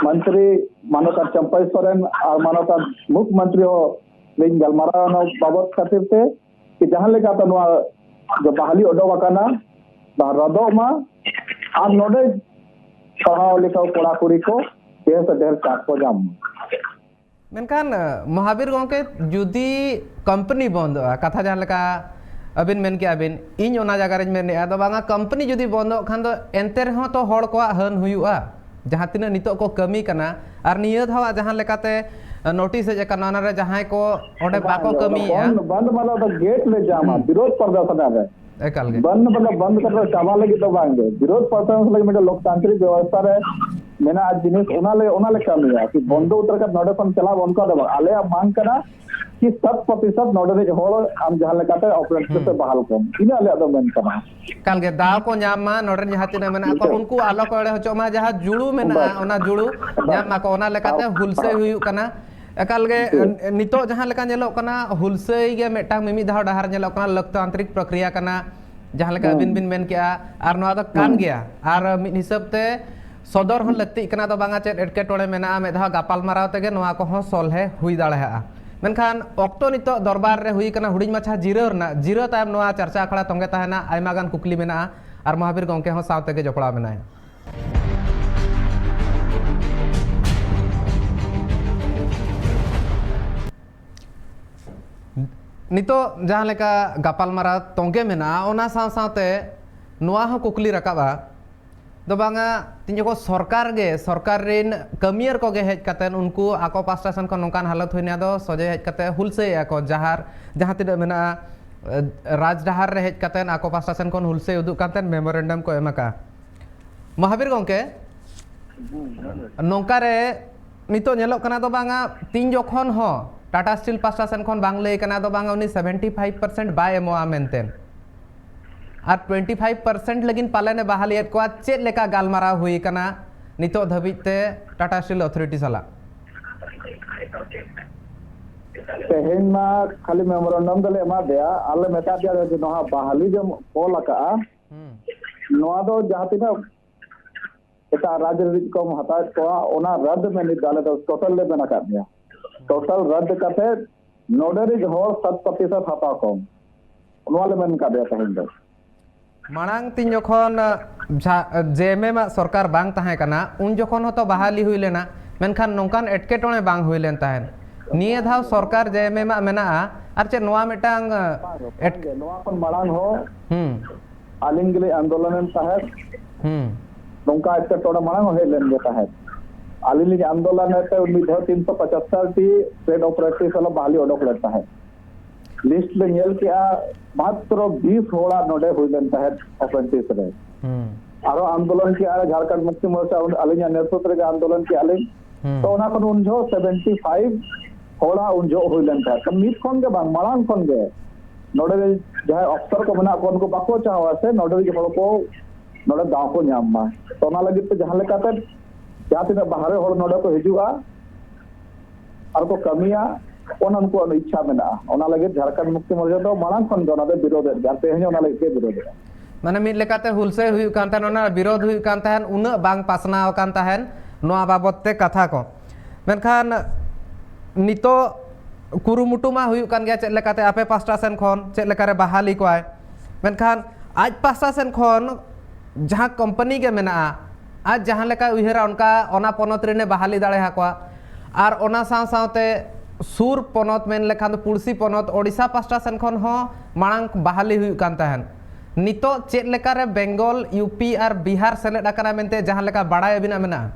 ᱢᱚᱱᱛᱨᱤ ᱢᱟᱱᱚᱛᱟᱱ ᱪᱟᱢᱯᱟᱭ ᱥᱚᱨᱮᱱ ᱟᱨ ᱢᱟᱱᱚᱛᱟᱱ ᱢᱩᱠᱷ ᱢᱚᱱᱛᱨᱤ ᱦᱚᱸ ᱞᱤᱧ ᱜᱟᱞᱢᱟᱨᱟᱣ ᱚᱱᱟ ᱵᱟᱵᱚᱛ ᱠᱷᱟᱹᱛᱤᱨ ᱛᱮ ᱠᱤ ᱡᱟᱦᱟᱸ ᱞᱮᱠᱟᱛᱮ ᱱᱚᱣᱟ ᱵᱟᱦᱟᱞᱤ ᱚᱰᱚᱠ ᱟᱠᱟᱱᱟ, ᱱᱚᱣᱟ ᱨᱟᱫᱚᱜ ᱢᱟ ᱟᱨ ᱱᱚᱰᱮ ᱯᱟᱲᱦᱟᱣ ᱞᱮᱠᱟ ᱠᱚᱲᱟ ᱠᱩᱲᱤ ᱠᱚ ᱰᱷᱮᱨ ᱥᱮ ᱰᱷᱮᱨ ᱪᱟᱱᱥ ᱠᱚ ᱧᱟᱢ ᱢᱟ᱾ ᱢᱮᱱᱠᱷᱟᱱ ᱢᱚᱦᱟᱵᱤᱨ ᱜᱚᱢᱠᱮ, ᱡᱩᱫᱤ ᱠᱳᱢᱯᱟᱱᱤ ᱵᱚᱱᱫᱚᱜᱼᱟ, ᱠᱟᱛᱷᱟ ᱡᱟᱦᱟᱸ ᱞᱮᱠᱟ ᱟᱹᱵᱤᱱ ᱢᱮᱱ ᱠᱮᱜᱼᱟ ᱵᱤᱱ, ᱤᱧ ᱚᱱᱟ ᱡᱟᱭᱜᱟ ᱨᱮᱧ ᱢᱮᱱᱮᱫᱼᱟ, ᱟᱫᱚ ᱵᱟᱝᱟ, ᱠᱳᱢᱯᱟᱱᱤ ᱡᱩᱫᱤ ᱵᱚᱱᱫᱚᱜ ᱠᱷᱟᱱ ᱫᱚ ᱮᱱᱛᱮ ᱨᱮᱦᱚᱸ ᱛᱚ ᱦᱚᱲ ᱠᱚᱣᱟᱜ ᱦᱟᱹᱱ ᱦᱩᱭᱩᱜᱼᱟ, ᱡᱟᱦᱟᱸ ᱛᱤᱱᱟᱹᱜ ᱱᱤᱛᱚᱜ ᱠᱚ ᱠᱟᱹᱢᱤ ᱠᱟᱱᱟ᱾ ᱟᱨ ᱱᱤᱭᱟᱹ ᱫᱷᱟᱣᱟᱜ ᱡᱟᱦᱟᱸ ᱞᱮᱠᱟᱛᱮ ᱱᱳᱴᱤᱥ ᱦᱮᱡ ᱟᱠᱟᱱᱟ, ᱚᱱᱟ ᱨᱮ ᱡᱟᱦᱟᱸᱭ ᱠᱚ ᱚᱸᱰᱮ ᱵᱟᱠᱚ ᱠᱟᱹᱢᱤᱭᱮᱫᱼᱟ᱾ ᱵᱚᱱᱫ ᱵᱚᱱᱫ ᱢᱟᱱᱮ ᱫᱚ ᱜᱮᱴ ᱞᱮ ᱡᱟᱢᱟ, ᱦᱩᱸ᱾ ᱵᱤᱨᱳᱫᱷ ᱯᱨᱚᱫᱚᱨᱥᱚᱱ ᱨᱮ᱾ ᱮᱠᱟᱞ ᱜᱮ᱾ ᱵᱚᱱᱫ ᱢᱟᱱᱮ ᱵᱚᱱᱫ ᱠᱟᱛᱮ ᱪᱟᱵᱟ ᱞᱟᱹᱜᱤᱫ ᱫᱚ ᱵᱟᱝ ᱜᱮ, ᱵᱤᱨᱳᱫᱷ ᱯᱨᱚᱫᱚᱨᱥᱚᱱ ᱞᱟᱹᱜᱤᱫ ᱢᱤᱫᱴᱮᱱ ᱞᱳᱠᱛᱟᱱᱛᱨᱤᱠ ᱵᱮᱵᱚᱥᱛᱷᱟ ᱨᱮ ᱢᱮᱱᱟᱜᱼᱟ ᱡᱤᱱᱤᱥ, ᱚᱱᱟ ᱞᱮ ᱚᱱᱟ ᱞᱮ ᱠᱟᱹᱢᱤᱭᱟ᱾ ᱠᱤ ᱵᱚᱱᱫᱚ ᱩᱛᱟᱹᱨ ᱠᱟᱛᱮ ᱱᱚᱰᱮ ᱠᱷᱚᱱ ᱪᱟᱞᱟᱣ ᱚᱱᱠᱟ ᱫᱚ ᱵᱟᱝ, ᱟᱞᱮᱭᱟᱜ ᱢᱟᱝ ᱠᱟᱱᱟ ᱠᱤ ᱥᱟᱛ ᱯᱨᱚᱛᱤᱥᱚᱛ ᱱᱚᱰᱮ ᱨᱤᱡ ᱦᱚᱲ ᱟᱢ ᱡᱟᱦᱟᱸ ᱞᱮᱠᱟᱛᱮ ᱚᱯᱟᱨᱮᱴ ᱦᱩᱸ᱾ ᱠᱟᱛᱮ ᱵᱟᱦᱟᱞ ᱠᱚᱢ, ᱤᱱᱟᱹ ᱟᱞᱮᱭᱟᱜ ᱫᱚ ᱢᱮᱱ ᱠᱟᱱᱟ᱾ ᱮᱠᱟᱞ ᱜᱮ, ᱫᱟᱣ ᱠᱚ ᱧᱟᱢ ᱢᱟ ᱱᱚᱰᱮᱱ ᱡᱟᱦᱟᱸ ᱛᱤᱱᱟᱹᱜ ᱢᱮᱱᱟᱜ ᱠᱚᱣᱟ, ᱴᱷᱤᱠ᱾ ᱩᱱᱠᱩ ᱟᱞᱚ ᱠᱚ ᱮᱲᱮ ᱦᱚᱪᱚᱜ ᱢᱟ, ᱡᱟᱦᱟᱸ ᱡᱩᱲᱩ ᱢᱮᱱᱟᱜᱼᱟ, ᱵᱟᱥ᱾ ᱚᱱᱟ ᱡᱩᱲᱩ ᱵᱟᱥ᱾ ᱧᱟᱢ ᱢᱟᱠᱚ, ᱚᱱᱟ ᱞᱮᱠᱟᱛᱮ ᱦᱟᱯ-, ᱦᱩᱞᱥᱟᱹᱭ ᱦᱟᱯ-, ᱦᱩᱭᱩᱜ ᱠᱟᱱᱟ᱾ ᱮᱠᱟᱞ ᱜᱮ, ᱴᱷᱤᱠ᱾ ᱱᱤᱛᱚᱜ ᱡᱟᱦᱟᱸ ᱞᱮᱠᱟ ᱧᱮᱞᱚᱜ ᱠᱟᱱᱟ, ᱦᱩᱞᱥᱟᱹᱭ ᱜᱮ ᱢᱤᱫᱴᱟᱝ ᱢᱤᱢᱤᱫ ᱫᱷᱟᱣ ᱰᱟᱦᱟᱨ ᱧᱮᱞᱚᱜ ᱠᱟᱱᱟ, ᱞᱳᱠᱛᱟᱱᱛᱨᱤᱠ ᱯᱨᱚᱠᱨᱤᱭᱟ ᱠᱟᱱᱟ, ᱡᱟᱦᱟᱸ ᱞᱮᱠᱟ ᱦᱩᱸ᱾ ᱟᱹᱵᱤᱱ ᱵᱤᱱ ᱢᱮᱱ ᱠᱮᱜᱼᱟ, ᱟᱨ ᱱᱚᱣᱟ ᱫᱚ ᱠᱟᱱ ᱦᱩᱸ᱾ ᱜᱮᱭᱟ᱾ ᱟᱨ ᱢᱤᱫ ᱦᱤᱥᱟᱹᱵ ᱛᱮ ᱥᱚᱫᱚᱨ ᱦᱚᱸ ᱞᱟᱹᱠᱛᱤᱜ ᱠᱟᱱᱟ, ᱫᱚ ᱵᱟᱝᱟ ᱪᱮᱫ ᱮᱴᱠᱮᱴᱚᱬᱮ ᱢᱮᱱᱟᱜᱼᱟ, ᱢᱤᱫ ᱫᱷᱟᱣ ᱜᱟᱯᱟᱞᱢᱟᱨᱟᱣ ᱛᱮᱜᱮ ᱱᱚᱣᱟ ᱠᱚᱦᱚᱸ ᱥᱚᱞᱦᱮ ᱦᱩᱭ ᱫᱟᱲᱮᱭᱟᱜᱼᱟ᱾ ᱢᱮᱱᱠᱷᱟᱱ ᱚᱠᱛᱚ ᱱᱤᱛᱚᱜ ᱫᱚᱨᱵᱟᱨ ᱨᱮ ᱦᱩᱭ ᱠᱟᱱᱟ ᱦᱩᱰᱤᱧ ᱢᱟᱪᱷᱟ ᱡᱤᱨᱟᱹᱣ ᱨᱮᱱᱟᱜ, ᱡᱤᱨᱟᱹᱣ ᱛᱟᱭᱚᱢ ᱱᱚᱣᱟ ᱪᱟᱨᱪᱟ ᱟᱠᱷᱲᱟ ᱛᱚᱸᱜᱮ ᱛᱟᱦᱮᱱᱟ, ᱟᱭᱢᱟ ᱜᱟᱱ ᱠᱩᱠᱞᱤ ᱢᱮᱱᱟᱜᱼᱟ, ᱟᱨ ᱢᱚᱦᱟᱵᱤᱨ ᱜᱚᱢᱠᱮ ᱦᱚᱸ ᱥᱟᱶ ᱛᱮᱜᱮ ᱡᱚᱯᱲᱟᱣ ᱢᱮᱱᱟᱭᱟ᱾ ᱱᱤᱛᱚᱜ ᱡᱟᱦᱟᱸ ᱞᱮᱠᱟ ᱜᱟᱯᱟᱞᱢᱟᱨᱟᱣ ᱛᱚᱸᱜᱮ ᱢᱮᱱᱟᱜᱼᱟ, ᱚᱱᱟ ᱥᱟᱶ ᱥᱟᱶᱛᱮ ᱱᱚᱣᱟ ᱦᱚᱸ ᱠᱩᱠᱞᱤ ᱨᱟᱠᱟᱵᱼᱟ, ᱫᱚ ᱵᱟᱝᱟ, ᱛᱤᱧ ᱡᱚᱠᱷᱚᱱ ᱥᱚᱨᱠᱟᱨ ᱜᱮ, ᱥᱚᱨᱠᱟᱨ ᱨᱮᱱ ᱠᱟᱹᱢᱤᱭᱟᱹ ᱠᱚᱜᱮ ᱦᱮᱡ ᱠᱟᱛᱮ ᱩᱱᱠᱩ ᱟᱠᱚ ᱯᱟᱥᱴᱟ ᱥᱮᱱ ᱠᱷᱚᱱ ᱱᱚᱝᱠᱟᱱ ᱦᱟᱞᱚᱛ ᱦᱩᱭᱱᱟ, ᱫᱚ ᱥᱚᱡᱷᱮ ᱦᱮᱡ ᱠᱟᱛᱮ ᱦᱩᱞᱥᱟᱹᱭᱮᱫᱼᱟ ᱠᱚ, ᱡᱟᱦᱟᱸ, ᱡᱟᱦᱟᱸ ᱛᱤᱱᱟᱹᱜ ᱢᱮᱱᱟᱜᱼᱟ, ᱮ, ᱨᱟᱡᱽᱰᱟᱦᱟᱨ ᱨᱮ ᱦᱮᱡ ᱠᱟᱛᱮ ᱟᱠᱚ ᱯᱟᱥᱴᱟ ᱥᱮᱱ ᱠᱷᱚᱱ ᱦᱩᱞᱥᱟᱹᱭ ᱩᱫᱩᱜ ᱠᱟᱱ ᱛᱟᱦᱮᱸᱱ, ᱢᱮᱢᱳᱨᱮᱱᱰᱟᱢ ᱠᱚ ᱮᱢ ᱟᱠᱟᱫᱼᱟ᱾ ᱢᱚᱦᱟᱵᱤᱨ ᱜᱚᱢᱠᱮ, ᱱᱚᱝᱠᱟ ᱨᱮ ᱱᱤᱛᱚᱜ ᱧᱮᱞᱚᱜ ᱠᱟᱱᱟ ᱫᱚ ᱵᱟᱝᱟ, ᱛᱤᱧ ᱡᱚᱠᱷᱚᱱ ᱦᱚᱸ ᱴᱟᱴᱟ ᱥᱴᱤᱞ ᱯᱟᱥᱴᱟ ᱥᱮᱱ ᱠᱷᱚᱱ ᱵᱟᱝ ᱞᱟᱹᱭ ᱠᱟᱱᱟ ᱫᱚ ᱵᱟᱝᱟ, ᱩᱱᱤ ᱥᱮᱵᱷᱮᱱᱴᱤ ᱯᱷᱟᱭᱤᱵᱷ ᱯᱟᱨᱥᱮᱱᱴ ᱵᱟᱭ ᱮᱢᱚᱜᱼᱟ ᱢᱮᱱᱛᱮ, ᱟᱨ ᱴᱩᱭᱮᱱᱴᱤ ᱯᱷᱟᱭᱤᱵᱷ ᱯᱟᱨᱥᱮᱱᱴ ᱞᱟᱹᱜᱤᱫ ᱯᱟᱞᱮᱱ ᱮ ᱵᱟᱦᱟᱞᱤᱭᱮᱫ ᱠᱚᱣᱟ᱾ ᱪᱮᱫ ᱞᱮᱠᱟ ᱜᱟᱞᱢᱟᱨᱟᱣ ᱦᱩᱭ ᱟᱠᱟᱱᱟ ᱱᱤᱛᱚᱜ ᱫᱷᱟᱹᱵᱤᱡ ᱛᱮ ᱴᱟᱴᱟ ᱥᱴᱤᱞ ᱚᱛᱷᱚᱨᱤᱴᱤ ᱥᱟᱞᱟᱜ? ᱛᱮᱦᱮᱧ ᱢᱟ ᱠᱷᱟᱹᱞᱤ ᱢᱮᱢᱳᱨᱮᱱᱰᱟᱢ ᱫᱚᱞᱮ ᱮᱢᱟ ᱫᱮᱭᱟ, ᱟᱞᱮ ᱢᱮᱛᱟ ᱫᱮᱭᱟ ᱡᱮ ᱱᱚᱣᱟ ᱵᱟᱦᱟᱞᱤ ᱡᱮ ᱠᱚᱞ ᱟᱠᱟᱜᱼᱟ, ᱦᱩᱸ᱾ ᱱᱚᱣᱟ ᱫᱚ ᱡᱟᱦᱟᱸ ᱛᱤᱱᱟᱹᱜ ᱮᱴᱟᱜ ᱨᱟᱡᱽ ᱨᱤᱱᱤᱡ ᱠᱚᱢ ᱦᱟᱛᱟᱣᱮᱫ ᱠᱚᱣᱟ, ᱚᱱᱟ ᱨᱟᱫᱽ ᱢᱮ ᱱᱤᱛ ᱫᱚ ᱟᱞᱮ ᱫᱚ ᱴᱳᱴᱟᱞ ᱞᱮ ᱢᱮᱱ ᱟᱠᱟᱫ ᱢᱮᱭᱟ᱾ ᱴᱳᱴᱟᱞ ᱨᱟᱫᱽ ᱠᱟᱛᱮ ᱱᱚᱰᱮ ᱨᱤᱡ ᱦᱚᱲ ᱥᱟᱛ ᱯᱨᱚᱛᱤᱥᱚᱛ ᱦᱟᱛᱟᱣ ᱠᱚᱢ, ᱱᱚᱣᱟ ᱞᱮ ᱢᱮᱱ ᱟᱠᱟᱫ ᱢᱮᱭᱟ ᱛᱮᱦᱮᱧ ᱫᱚ᱾ ᱢᱟᱲᱟᱝ ᱛᱤᱧ ᱡᱚᱠᱷᱚᱱ ᱡᱮ ᱮᱢ ᱮᱢ ᱟᱜ ᱥᱚᱨᱠᱟᱨ ᱵᱟᱝ ᱛᱟᱦᱮᱸ ᱠᱟᱱᱟ, ᱩᱱ ᱡᱚᱠᱷᱚᱱ ᱦᱚᱸᱛᱚ ᱵᱟᱦᱟᱞᱤ ᱦᱩᱭ ᱞᱮᱱᱟ, ᱢᱮᱱᱠᱷᱟᱱ ᱱᱚᱝᱠᱟᱱ ᱮᱴᱠᱮᱴᱚᱬᱮ ᱵᱟᱝ ᱦᱩᱭ ᱞᱮᱱ ᱛᱟᱦᱮᱸᱫ᱾ ᱱᱤᱭᱟᱹ ᱫᱷᱟᱣ ᱥᱚᱨᱠᱟᱨ ᱡᱮ ᱮᱢ ᱮᱢ ᱟᱜ ᱢᱮᱱᱟᱜᱼᱟ, ᱟᱨ ᱪᱮᱫ ᱱᱚᱣᱟ ᱢᱤᱫᱴᱟᱝ, ᱮᱴ- ᱱᱚᱣᱟ ᱠᱷᱚᱱ ᱢᱟᱲᱟᱝ ᱦᱚᱸ ᱦᱩᱸ᱾ ᱟᱹᱞᱤᱧ ᱜᱮᱞᱤᱧ ᱟᱱᱫᱳᱞᱚᱱ ᱮᱱ ᱛᱟᱦᱮᱸᱫ᱾ ᱦᱩᱸ᱾ ᱱᱚᱝᱠᱟ ᱮᱴᱠᱮᱴᱚᱬᱮ ᱢᱟᱲᱟᱝ ᱦᱚᱸ ᱦᱮᱡ ᱞᱮᱱ ᱜᱮ ᱛᱟᱦᱮᱸᱫ᱾ ᱟᱹᱞᱤᱧ ᱞᱤᱧ ᱟᱱᱫᱳᱞᱚᱱ ᱮᱫ ᱛᱮ ᱢᱤᱫ ᱫᱷᱟᱣ ᱛᱤᱱᱥᱚ ᱯᱚᱸᱪᱟᱛᱛᱳᱨ ᱴᱤ ᱴᱨᱮᱰ ᱚᱯᱟᱨᱮᱴᱤᱵᱷ ᱥᱟᱞᱟᱜ ᱵᱟᱦᱟᱞᱤ ᱚᱰᱚᱠ ᱞᱮᱱ ᱛᱟᱦᱮᱸᱫ᱾ ᱞᱤᱥᱴ ᱞᱮ ᱧᱮᱞ ᱠᱮᱜᱼᱟ, ᱢᱟᱛᱨᱚ ᱵᱤᱥ ᱦᱚᱲᱟᱜ ᱱᱚᱰᱮ ᱦᱩᱭ ᱞᱮᱱ ᱛᱟᱦᱮᱸᱫ ᱚᱯᱨᱮᱱᱴᱤᱥ ᱨᱮ᱾ ᱦᱩᱸ᱾ ᱟᱨᱚ ᱟᱱᱫᱳᱞᱚᱱ ᱠᱮᱜᱼᱟ ᱡᱷᱟᱲᱠᱷᱚᱸᱰ ᱢᱩᱠᱛᱤ ᱢᱳᱨᱪᱟ, ᱩᱱ-, ᱟᱹᱞᱤᱧᱟᱜ ᱱᱮᱛᱨᱚᱛᱵ ᱨᱮᱜᱮ ᱟᱱᱫᱳᱞᱚᱱ ᱠᱮᱜᱼᱟ ᱞᱤᱧ᱾ ᱦᱩᱸ᱾ ᱛᱚ ᱚᱱᱟ ᱠᱷᱚᱱ ᱩᱱ ᱡᱚᱦᱚᱜ ᱥᱮᱵᱷᱮᱱᱴᱤ ᱯᱷᱟᱭᱤᱵᱷ ᱦᱚᱲᱟᱜ ᱩᱱ ᱡᱚᱦᱚᱜ ᱦᱩᱭ ᱞᱮᱱ ᱛᱟᱦᱮᱸᱫ᱾ ᱛᱚ ᱱᱤᱛ ᱠᱷᱚᱱ ᱜᱮ ᱵᱟᱝ, ᱢᱟᱲᱟᱝ ᱠᱷᱚᱱ ᱜᱮ ᱱᱚᱰᱮ ᱨᱮ ᱡᱟᱦᱟᱸᱭ ᱚᱯᱷᱥᱚᱨ ᱠᱚ ᱢᱮᱱᱟᱜ ᱠᱚᱣᱟ, ᱩᱱᱠᱩ ᱵᱟᱠᱚ ᱪᱟᱦᱟᱣᱟ ᱥᱮ ᱱᱚᱰᱮ ᱨᱮᱱ ᱦᱚᱲ ᱠᱚ ᱱᱚᱰᱮ ᱫᱟᱣ ᱠᱚ ᱧᱟᱢ ᱢᱟ᱾ ᱛᱚ ᱚᱱᱟ ᱞᱟᱹᱜᱤᱫ ᱛᱮ ᱡᱟᱦᱟᱸ ᱞᱮᱠᱟᱛᱮ ᱡᱟᱦᱟᱸ ᱛᱤᱱᱟᱹᱜ ᱵᱟᱦᱨᱮ ᱦᱚᱲ ᱱᱚᱰᱮ ᱠᱚ ᱦᱤᱡᱩᱜᱼᱟ ᱟᱨ ᱠᱚ ᱠᱟᱹᱢᱤᱭᱟ, ᱚᱱᱟ ᱩᱱᱠᱩᱣᱟᱜ ᱤᱪᱪᱷᱟ ᱢᱮᱱᱟᱜᱼᱟ᱾ ᱚᱱᱟ ᱞᱟᱹᱜᱤᱫ ᱡᱷᱟᱲᱠᱷᱚᱸᱰ ᱢᱩᱠᱛᱤ ᱢᱳᱨᱪᱟ ᱫᱚ ᱢᱟᱲᱟᱝ ᱠᱷᱚᱱ ᱜᱮ ᱚᱱᱟ ᱫᱚᱭ ᱵᱤᱨᱳᱫᱮᱫ ᱜᱮᱭᱟ, ᱛᱮᱦᱮᱧ ᱦᱚᱸ ᱚᱱᱟ ᱞᱟᱹᱜᱤᱫ ᱜᱮ ᱵᱤᱨᱳᱫᱮᱫᱼᱟ᱾ ᱢᱟᱱᱮ ᱢᱤᱫ ᱞᱮᱠᱟᱛᱮ ᱦᱩᱞᱥᱟᱹᱭ ᱦᱩᱭᱩᱜ ᱠᱟᱱ ᱛᱟᱦᱮᱸᱱ, ᱚᱱᱟ ᱵᱤᱨᱳᱫᱷ ᱦᱩᱭᱩᱜ ᱠᱟᱱ ᱛᱟᱦᱮᱸᱱ, ᱩᱱᱟᱹᱜ ᱵᱟᱝ ᱯᱟᱥᱱᱟᱣ ᱟᱠᱟᱱ ᱛᱟᱦᱮᱸᱱ ᱱᱚᱣᱟ ᱵᱟᱵᱚᱛ ᱛᱮ ᱠᱟᱛᱷᱟ ᱠᱚ᱾ ᱢᱮᱱᱠᱷᱟᱱ ᱱᱤᱛᱚᱜ ᱠᱩᱨᱩᱢᱩᱴᱩ ᱢᱟ ᱦᱩᱭᱩᱜ ᱠᱟᱱ ᱜᱮᱭᱟ, ᱪᱮᱫ ᱞᱮᱠᱟᱛᱮ ᱟᱯᱮ ᱯᱟᱥᱴᱟ ᱥᱮᱱ ᱠᱷᱚᱱ ᱪᱮᱫ ᱞᱮᱠᱟᱨᱮ ᱵᱟᱦᱟᱞᱤ ᱠᱚᱣᱟᱭ, ᱢᱮᱱᱠᱷᱟᱱ ᱟᱡ ᱯᱟᱥᱴᱟ ᱥᱮᱱ ᱠᱷᱚᱱ ᱡᱟᱦᱟᱸ ᱠᱳᱢᱯᱟᱱᱤ ᱜᱮ ᱢᱮᱱᱟᱜᱼᱟ, ᱟᱡ ᱡᱟᱦᱟᱸ ᱞᱮᱠᱟᱭ ᱩᱭᱦᱟᱹᱨᱟ ᱚᱱᱠᱟ ᱚᱱᱟ ᱯᱚᱱᱚᱛ ᱨᱮᱱᱮ ᱵᱟᱦᱟᱞᱤ ᱫᱟᱲᱮ ᱟᱠᱚᱣᱟ᱾ ᱟᱨ ᱚᱱᱟ ᱥᱟᱶ ᱥᱟᱶᱛᱮ ᱥᱩᱨ ᱯᱚᱱᱚᱛ ᱢᱮᱱ ᱞᱮᱠᱷᱟᱱ ᱫᱚ ᱯᱩᱲᱥᱤ ᱯᱚᱱᱚᱛ ᱳᱰᱤᱥᱟ ᱯᱟᱥᱴᱟ ᱥᱮᱱ ᱠᱷᱚᱱ ᱦᱚᱸ ᱢᱟᱲᱟᱝ ᱵᱟᱦᱟᱞᱤ ᱦᱩᱭᱩᱜ ᱠᱟᱱ ᱛᱟᱦᱮᱸᱱ᱾ ᱱᱤᱛᱚᱜ ᱪᱮᱫ ᱞᱮᱠᱟᱨᱮ ᱵᱮᱝᱜᱚᱞ, ᱭᱩ ᱯᱤ ᱟᱨ ᱵᱤᱦᱟᱨ ᱥᱮᱞᱮᱫ ᱟᱠᱟᱱᱟ ᱢᱮᱱᱛᱮ ᱡᱟᱦᱟᱸ ᱞᱮᱠᱟ ᱵᱟᱲᱟᱭ ᱟᱹᱵᱤᱱᱟᱜ ᱢᱮᱱᱟᱜᱼᱟ?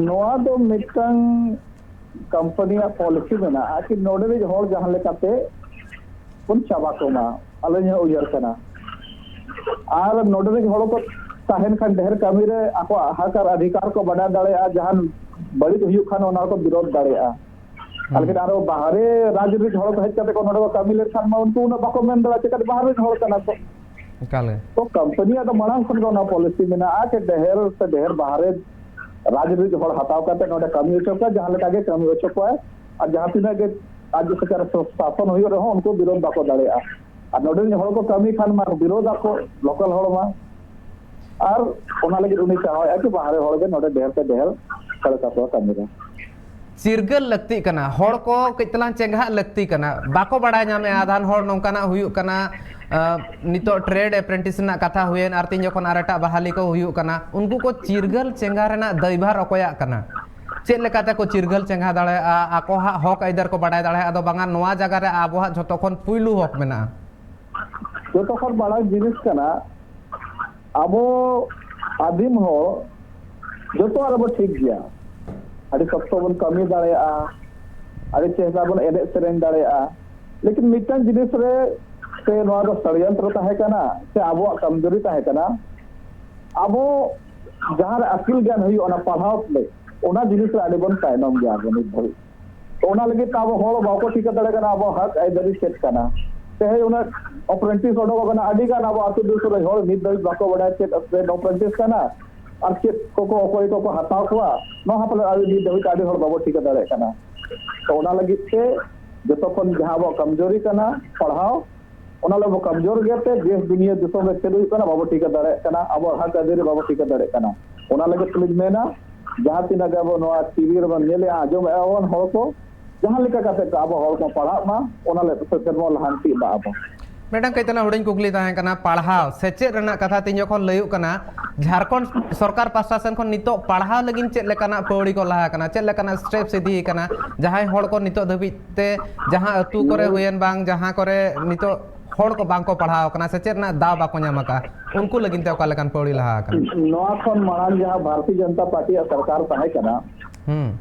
ᱱᱚᱣᱟ ᱫᱚ ᱢᱤᱫᱴᱟᱝ ᱠᱳᱢᱯᱟᱱᱤᱭᱟᱜ ᱯᱚᱞᱤᱥᱤ ᱢᱮᱱᱟᱜᱼᱟ ᱠᱤ ᱱᱚᱰᱮ ᱨᱤᱡ ᱦᱚᱲ ᱡᱟᱦᱟᱸ ᱞᱮᱠᱟᱛᱮ ᱵᱚᱱ ᱪᱟᱵᱟ ᱠᱚᱢᱟ, ᱟᱹᱞᱤᱧᱟᱜ ᱩᱭᱦᱟᱹᱨ ᱠᱟᱱᱟ᱾ ᱟᱨ ᱱᱚᱰᱮ ᱨᱤᱡ ᱦᱚᱲ ᱠᱚ ᱛᱟᱦᱮᱱ ᱠᱷᱟᱱ ᱰᱷᱮᱨ ᱠᱟᱹᱢᱤ ᱨᱮ ᱟᱠᱚᱣᱟᱜ ᱦᱚᱠ ᱟᱨ ᱚᱫᱷᱤᱠᱟᱨ ᱠᱚ ᱵᱟᱰᱟᱭ ᱫᱟᱲᱮᱭᱟᱜᱼᱟ, ᱡᱟᱦᱟᱱ ᱵᱟᱹᱲᱤᱡ ᱦᱩᱭᱩᱜ ᱠᱷᱟᱱ ᱚᱱᱟ ᱠᱚ ᱵᱤᱨᱳᱫ ᱫᱟᱲᱮᱭᱟᱜᱼᱟ᱾ ᱟᱨ ᱞᱮᱠᱤᱱ ᱟᱨᱚ ᱵᱟᱦᱨᱮ ᱨᱟᱡᱽ ᱨᱤᱱ ᱦᱚᱲ ᱠᱚ ᱦᱮᱡ ᱠᱟᱛᱮ ᱠᱚ ᱱᱚᱰᱮ ᱠᱚ ᱠᱟᱹᱢᱤ ᱞᱮᱱᱠᱷᱟᱱ ᱢᱟ ᱩᱱᱠᱩ ᱩᱱᱟᱹᱜ ᱵᱟᱠᱚ ᱢᱮᱱ ᱫᱟᱲᱮᱭᱟᱜᱼᱟ, ᱪᱮᱠᱟᱛᱮ ᱵᱟᱦᱨᱮ ᱨᱤᱱ ᱦᱚᱲ ᱠᱟᱱᱟ ᱠᱚ᱾ ᱮᱠᱟᱞ ᱜᱮ᱾ ᱛᱚ ᱠᱳᱢᱯᱟᱱᱤᱭᱟᱜ ᱫᱚ ᱢᱟᱲᱟᱝ ᱠᱷᱚᱱ ᱜᱮ ᱚᱱᱟ ᱯᱚᱞᱤᱥᱤ ᱢᱮᱱᱟᱜᱼᱟ ᱡᱮ ᱰᱷᱮᱨ ᱥᱮ ᱰᱷᱮᱨ ᱵᱟᱦᱨᱮ ᱨᱟᱡᱽ ᱨᱤᱱ ᱦᱚᱲ ᱦᱟᱛᱟᱣ ᱠᱟᱛᱮ ᱱᱚᱰᱮ ᱠᱟᱹᱢᱤ ᱦᱚᱪᱚ ᱠᱚᱣᱟ, ᱡᱟᱦᱟᱸ ᱞᱮᱠᱟ ᱜᱮ ᱠᱟᱹᱢᱤ ᱦᱚᱪᱚ ᱠᱚᱣᱟᱭ᱾ ᱟᱨ ᱡᱟᱦᱟᱸ ᱛᱤᱱᱟᱹᱜ ᱜᱮ ᱨᱟᱡᱽ ᱥᱚᱨᱠᱟᱨ ᱥᱟᱥᱚᱱ ᱦᱩᱭᱩᱜ ᱨᱮᱦᱚᱸ ᱩᱱᱠᱩ ᱵᱤᱨᱳᱫ ᱵᱟᱠᱚ ᱫᱟᱲᱮᱭᱟᱜᱼᱟ᱾ ᱟᱨ ᱱᱚᱰᱮ ᱨᱤᱱ ᱦᱚᱲ ᱠᱚ ᱠᱟᱹᱢᱤ ᱠᱷᱟᱱ ᱢᱟ ᱵᱤᱨᱳᱫ ᱟᱠᱚ ᱞᱳᱠᱟᱞ ᱦᱚᱲ ᱢᱟ᱾ ᱟᱨ ᱚᱱᱟ ᱞᱟᱹᱜᱤᱫ ᱩᱱᱤ ᱪᱟᱦᱟᱣᱮᱫᱼᱟ ᱠᱤ ᱵᱟᱦᱨᱮ ᱦᱚᱲ ᱜᱮ ᱱᱚᱰᱮ ᱰᱷᱮᱨ ᱛᱮ ᱰᱷᱮᱨ ᱥᱮᱞᱮᱫ ᱟᱠᱚ ᱠᱟᱹᱢᱤ ᱨᱮ᱾ ᱪᱤᱨᱜᱟᱹᱞ ᱞᱟᱹᱠᱛᱤᱜ ᱠᱟᱱᱟ, ᱦᱚᱲ ᱠᱚ ᱠᱟᱹᱡ ᱛᱟᱞᱟᱝ ᱪᱮᱸᱜᱷᱟᱜ ᱞᱟᱹᱠᱛᱤ ᱠᱟᱱᱟ᱾ ᱵᱟᱠᱚ ᱵᱟᱲᱟᱭ ᱧᱟᱢᱮᱫᱼᱟ, ᱟᱫᱷᱟᱱ ᱦᱚᱲ ᱱᱚᱝᱠᱟᱱᱟᱜ ᱦᱩᱭᱩᱜ ᱠᱟᱱᱟ᱾ ᱟᱸ, ᱱᱤᱛᱚᱜ ᱴᱨᱮᱰ ᱮᱯᱨᱮᱱᱴᱤᱥ ᱨᱮᱱᱟᱜ ᱠᱟᱛᱷᱟ ᱦᱩᱭᱮᱱ, ᱟᱨ ᱛᱤᱧ ᱡᱚᱠᱷᱚᱱ ᱟᱨ ᱮᱴᱟᱜ ᱵᱟᱦᱟᱞᱤ ᱠᱚ ᱦᱩᱭᱩᱜ ᱠᱟᱱᱟ, ᱩᱱᱠᱩ ᱠᱚ ᱪᱤᱨᱜᱟᱹᱞ ᱪᱮᱸᱜᱷᱟ ᱨᱮᱱᱟᱜ ᱫᱟᱹᱭᱵᱷᱟᱨ ᱚᱠᱚᱭᱟᱜ ᱠᱟᱱᱟ? ᱪᱮᱫ ᱞᱮᱠᱟᱛᱮ ᱠᱚ ᱪᱤᱨᱜᱟᱹᱞ ᱪᱮᱸᱜᱷᱟ ᱫᱟᱲᱮᱭᱟᱜᱼᱟ, ᱟᱠᱚᱣᱟᱜ ᱦᱚᱠ ᱟᱹᱭᱫᱟᱹᱨ ᱠᱚ ᱵᱟᱰᱟᱭ ᱫᱟᱲᱮᱭᱟᱜᱼᱟ? ᱟᱫᱚ ᱵᱟᱝᱟ, ᱱᱚᱣᱟ ᱡᱟᱭᱜᱟ ᱨᱮ ᱟᱵᱚᱣᱟᱜ ᱡᱷᱚᱛᱚ ᱠᱷᱚᱱ ᱯᱩᱭᱞᱩ ᱦᱚᱠ ᱢᱮᱱᱟᱜᱼᱟ᱾ ᱡᱚᱛᱚ ᱠᱷᱚᱱ ᱢᱟᱲᱟᱝ ᱡᱤᱱᱤᱥ ᱠᱟᱱᱟ, ᱟᱵᱚ ᱟᱹᱫᱤᱢ ᱦᱚᱲ ᱡᱚᱛᱚᱣᱟᱜ ᱨᱮᱵᱚ ᱴᱷᱤᱠ ᱜᱮᱭᱟ, ᱟᱹᱰᱤ ᱥᱚᱠᱛᱚ ᱵᱚᱱ ᱠᱟᱹᱢᱤ ᱫᱟᱲᱮᱭᱟᱜᱼᱟ, ᱟᱹᱰᱤ ᱪᱮᱦᱨᱟ ᱵᱚᱱ ᱮᱱᱮᱡ ᱥᱮᱨᱮᱧ ᱫᱟᱲᱮᱭᱟᱜᱼᱟ᱾ ᱞᱮᱠᱤᱱ ᱢᱤᱫᱴᱟᱝ ᱡᱤᱱᱤᱥ ᱨᱮ ᱥᱮ ᱱᱚᱣᱟ ᱫᱚ ᱥᱚᱲᱭᱚᱱᱛᱨᱚ ᱛᱟᱦᱮᱸ ᱠᱟᱱᱟ ᱥᱮ ᱟᱵᱚᱣᱟᱜ ᱠᱚᱢᱡᱩᱨᱤ ᱛᱟᱦᱮᱸ ᱠᱟᱱᱟ, ᱟᱵᱚ ᱡᱟᱦᱟᱸ ᱨᱮ ᱟᱹᱠᱤᱞ ᱜᱮᱭᱟᱱ ᱦᱩᱭᱩᱜᱼᱟ, ᱚᱱᱟ ᱯᱟᱲᱦᱟᱣ ᱞᱮ, ᱚᱱᱟ ᱡᱤᱱᱤᱥ ᱨᱮ ᱟᱹᱰᱤ ᱵᱚᱱ ᱛᱟᱭᱱᱚᱢ ᱜᱮᱭᱟ ᱟᱵᱚ ᱱᱤᱛ ᱫᱷᱟᱹᱵᱤᱡ᱾ ᱛᱚ ᱚᱱᱟ ᱞᱟᱹᱜᱤᱫ ᱛᱮ ᱟᱵᱚ ᱦᱚᱲ ᱵᱟᱠᱚ ᱴᱷᱤᱠᱟᱹ ᱫᱟᱲᱮᱭᱟᱜ ᱠᱟᱱᱟ ᱟᱵᱚ ᱦᱚᱠ ᱟᱹᱭᱫᱟᱹᱨᱤ ᱪᱮᱫ ᱠᱟᱱᱟ᱾ ᱛᱮᱦᱮᱧ ᱩᱱᱟᱹᱜ ᱟᱯᱨᱮᱱᱴᱤᱥ ᱚᱰᱚᱠᱚᱜ ᱠᱟᱱᱟ, ᱟᱹᱰᱤ ᱜᱟᱱ ᱟᱵᱚ ᱟᱹᱛᱩ ᱫᱤᱥᱚᱢ ᱨᱮ ᱦᱚᱲ ᱱᱤᱛ ᱫᱷᱟᱹᱵᱤᱡ ᱵᱟᱠᱚ ᱵᱟᱲᱟᱭᱟ ᱪᱮᱫ ᱟᱯᱨᱮᱱᱴᱤᱥ ᱠᱟᱱᱟ ᱟᱨ ᱪᱮᱫ ᱠᱚᱠᱚ ᱚᱠᱚᱭ ᱠᱚᱠᱚ ᱦᱟᱛᱟᱣ ᱠᱚᱣᱟ, ᱱᱚᱣᱟ ᱦᱚᱸ ᱯᱟᱞᱮ ᱟᱹᱰᱤ ᱱᱤᱛ ᱫᱷᱟᱹᱵᱤᱡ ᱛᱮ ᱟᱹᱰᱤ ᱦᱚᱲ ᱵᱟᱵᱚ ᱴᱷᱤᱠᱟᱹ ᱫᱟᱲᱮᱭᱟᱜ ᱠᱟᱱᱟ᱾ ᱛᱚ ᱚᱱᱟ ᱞᱟᱹᱜᱤᱫ ᱛᱮ ᱡᱚᱛᱚ ᱠᱷᱚᱱ ᱡᱟᱦᱟᱸ ᱟᱵᱚᱣᱟᱜ ᱠᱚᱢᱡᱳᱨᱤ ᱠᱟᱱᱟ ᱯᱟᱲᱦᱟᱣ, ᱚᱱᱟ ᱞᱮ ᱟᱵᱚ ᱠᱚᱢᱡᱳᱨ ᱜᱮᱛᱮ ᱫᱮᱥ ᱫᱩᱱᱤᱭᱟᱹ ᱫᱤᱥᱚᱢ ᱨᱮ ᱪᱮᱫ ᱦᱩᱭᱩᱜ ᱠᱟᱱᱟ ᱵᱟᱵᱚ ᱴᱷᱤᱠᱟᱹ ᱫᱟᱲᱮᱭᱟᱜ ᱠᱟᱱᱟ, ᱟᱵᱚᱣᱟᱜ ᱦᱚᱠ ᱟᱹᱭᱫᱟᱹᱨᱤ ᱵᱟᱵᱚ ᱴᱷᱤᱠᱟᱹ ᱫᱟᱲᱮᱭᱟᱜ ᱠᱟᱱᱟ᱾ ᱚᱱᱟ ᱞᱟᱹᱜᱤᱫ ᱛᱮᱞᱤᱧ ᱢᱮᱱᱟ, ᱡᱟᱦᱟᱸ ᱛᱤᱱᱟᱹᱜ ᱜᱮ ᱟᱵᱚ ᱱᱚᱣᱟ ᱴᱤᱵᱷᱤ ᱨᱮᱵᱚᱱ ᱧᱮᱞᱮᱜᱼᱟ, ᱟᱸᱡᱚᱢᱮᱜᱼᱟ ᱵᱚᱱ, ᱦᱚᱲ ᱠᱚ ᱡᱟᱦᱟᱸ ᱞᱮᱠᱟ ᱠᱟᱛᱮ ᱟᱵᱚ ᱦᱚᱲ ᱠᱚ ᱯᱟᱲᱦᱟᱜ ᱢᱟ, ᱚᱱᱟ ᱞᱮ ᱥᱮᱪᱮᱫ ᱵᱚᱱ ᱞᱟᱦᱟᱱᱛᱤᱜ ᱢᱟ ᱟᱵᱚ᱾ ᱢᱤᱫᱴᱟᱝ ᱠᱟᱹᱡ ᱛᱟᱞᱟᱝ ᱦᱩᱰᱤᱧ ᱠᱩᱠᱞᱤ ᱛᱟᱦᱮᱸ ᱠᱟᱱᱟ, ᱯᱟᱲᱦᱟᱣ ᱥᱮᱪᱮᱫ ᱨᱮᱱᱟᱜ ᱠᱟᱛᱷᱟ ᱛᱤᱧ ᱡᱚᱠᱷᱚᱱ ᱞᱟᱹᱭᱩᱜ ᱠᱟᱱᱟ, ᱡᱷᱟᱲᱠᱷᱚᱸᱰ ᱥᱚᱨᱠᱟᱨ ᱯᱟᱥᱴᱟ ᱥᱮᱱ ᱠᱷᱚᱱ ᱱᱤᱛᱚᱜ ᱯᱟᱲᱦᱟᱣ ᱞᱟᱹᱜᱤᱫ ᱪᱮᱫ ᱞᱮᱠᱟᱱᱟᱜ ᱯᱟᱹᱣᱲᱤ ᱠᱚ ᱞᱟᱦᱟ ᱟᱠᱟᱱᱟ, ᱪᱮᱫ ᱞᱮᱠᱟᱱᱟᱜ steps ᱤᱫᱤ ᱟᱠᱟᱱᱟ, ᱡᱟᱦᱟᱸᱭ ᱦᱚᱲ ᱠᱚ ᱱᱤᱛᱚᱜ ᱫᱷᱟᱹᱵᱤᱡ ᱛᱮ ᱡᱟᱦᱟᱸ ᱟᱹᱛᱩ ᱠᱚᱨᱮ ᱦᱩᱭᱮᱱ ᱵᱟᱝ ᱡᱟᱦᱟᱸ ᱠᱚᱨᱮ ᱱᱤᱛᱚᱜ ᱦᱚᱲ ᱠᱚ ᱵᱟᱝ ᱠᱚ ᱯᱟᱲᱦᱟᱣ ᱟᱠᱟᱱᱟ, ᱥᱮᱪᱮᱫ ᱨᱮᱱᱟᱜ ᱫᱟᱣ ᱵᱟᱠᱚ ᱧᱟᱢ ᱟᱠᱟᱫᱼᱟ, ᱩᱱᱠᱩ ᱞᱟᱹᱜᱤᱫ ᱛᱮ ᱚᱠᱟ ᱞᱮᱠᱟᱱ ᱯᱟᱹᱣᱲᱤ ᱞᱟᱦᱟ ᱟᱠᱟᱱᱟ? ᱱᱚᱣᱟ ᱠᱷᱚᱱ ᱢᱟᱲᱟᱝ ᱡᱟᱦᱟᱸ ᱵᱷᱟᱨᱚᱛᱤᱭᱚ ᱡᱚᱱᱚᱛᱟ ᱯᱟᱨᱴᱤᱭᱟᱜ ᱥᱚᱨᱠᱟᱨ ᱛᱟᱦᱮᱸ ᱠᱟᱱᱟ, ᱦᱩᱸ᱾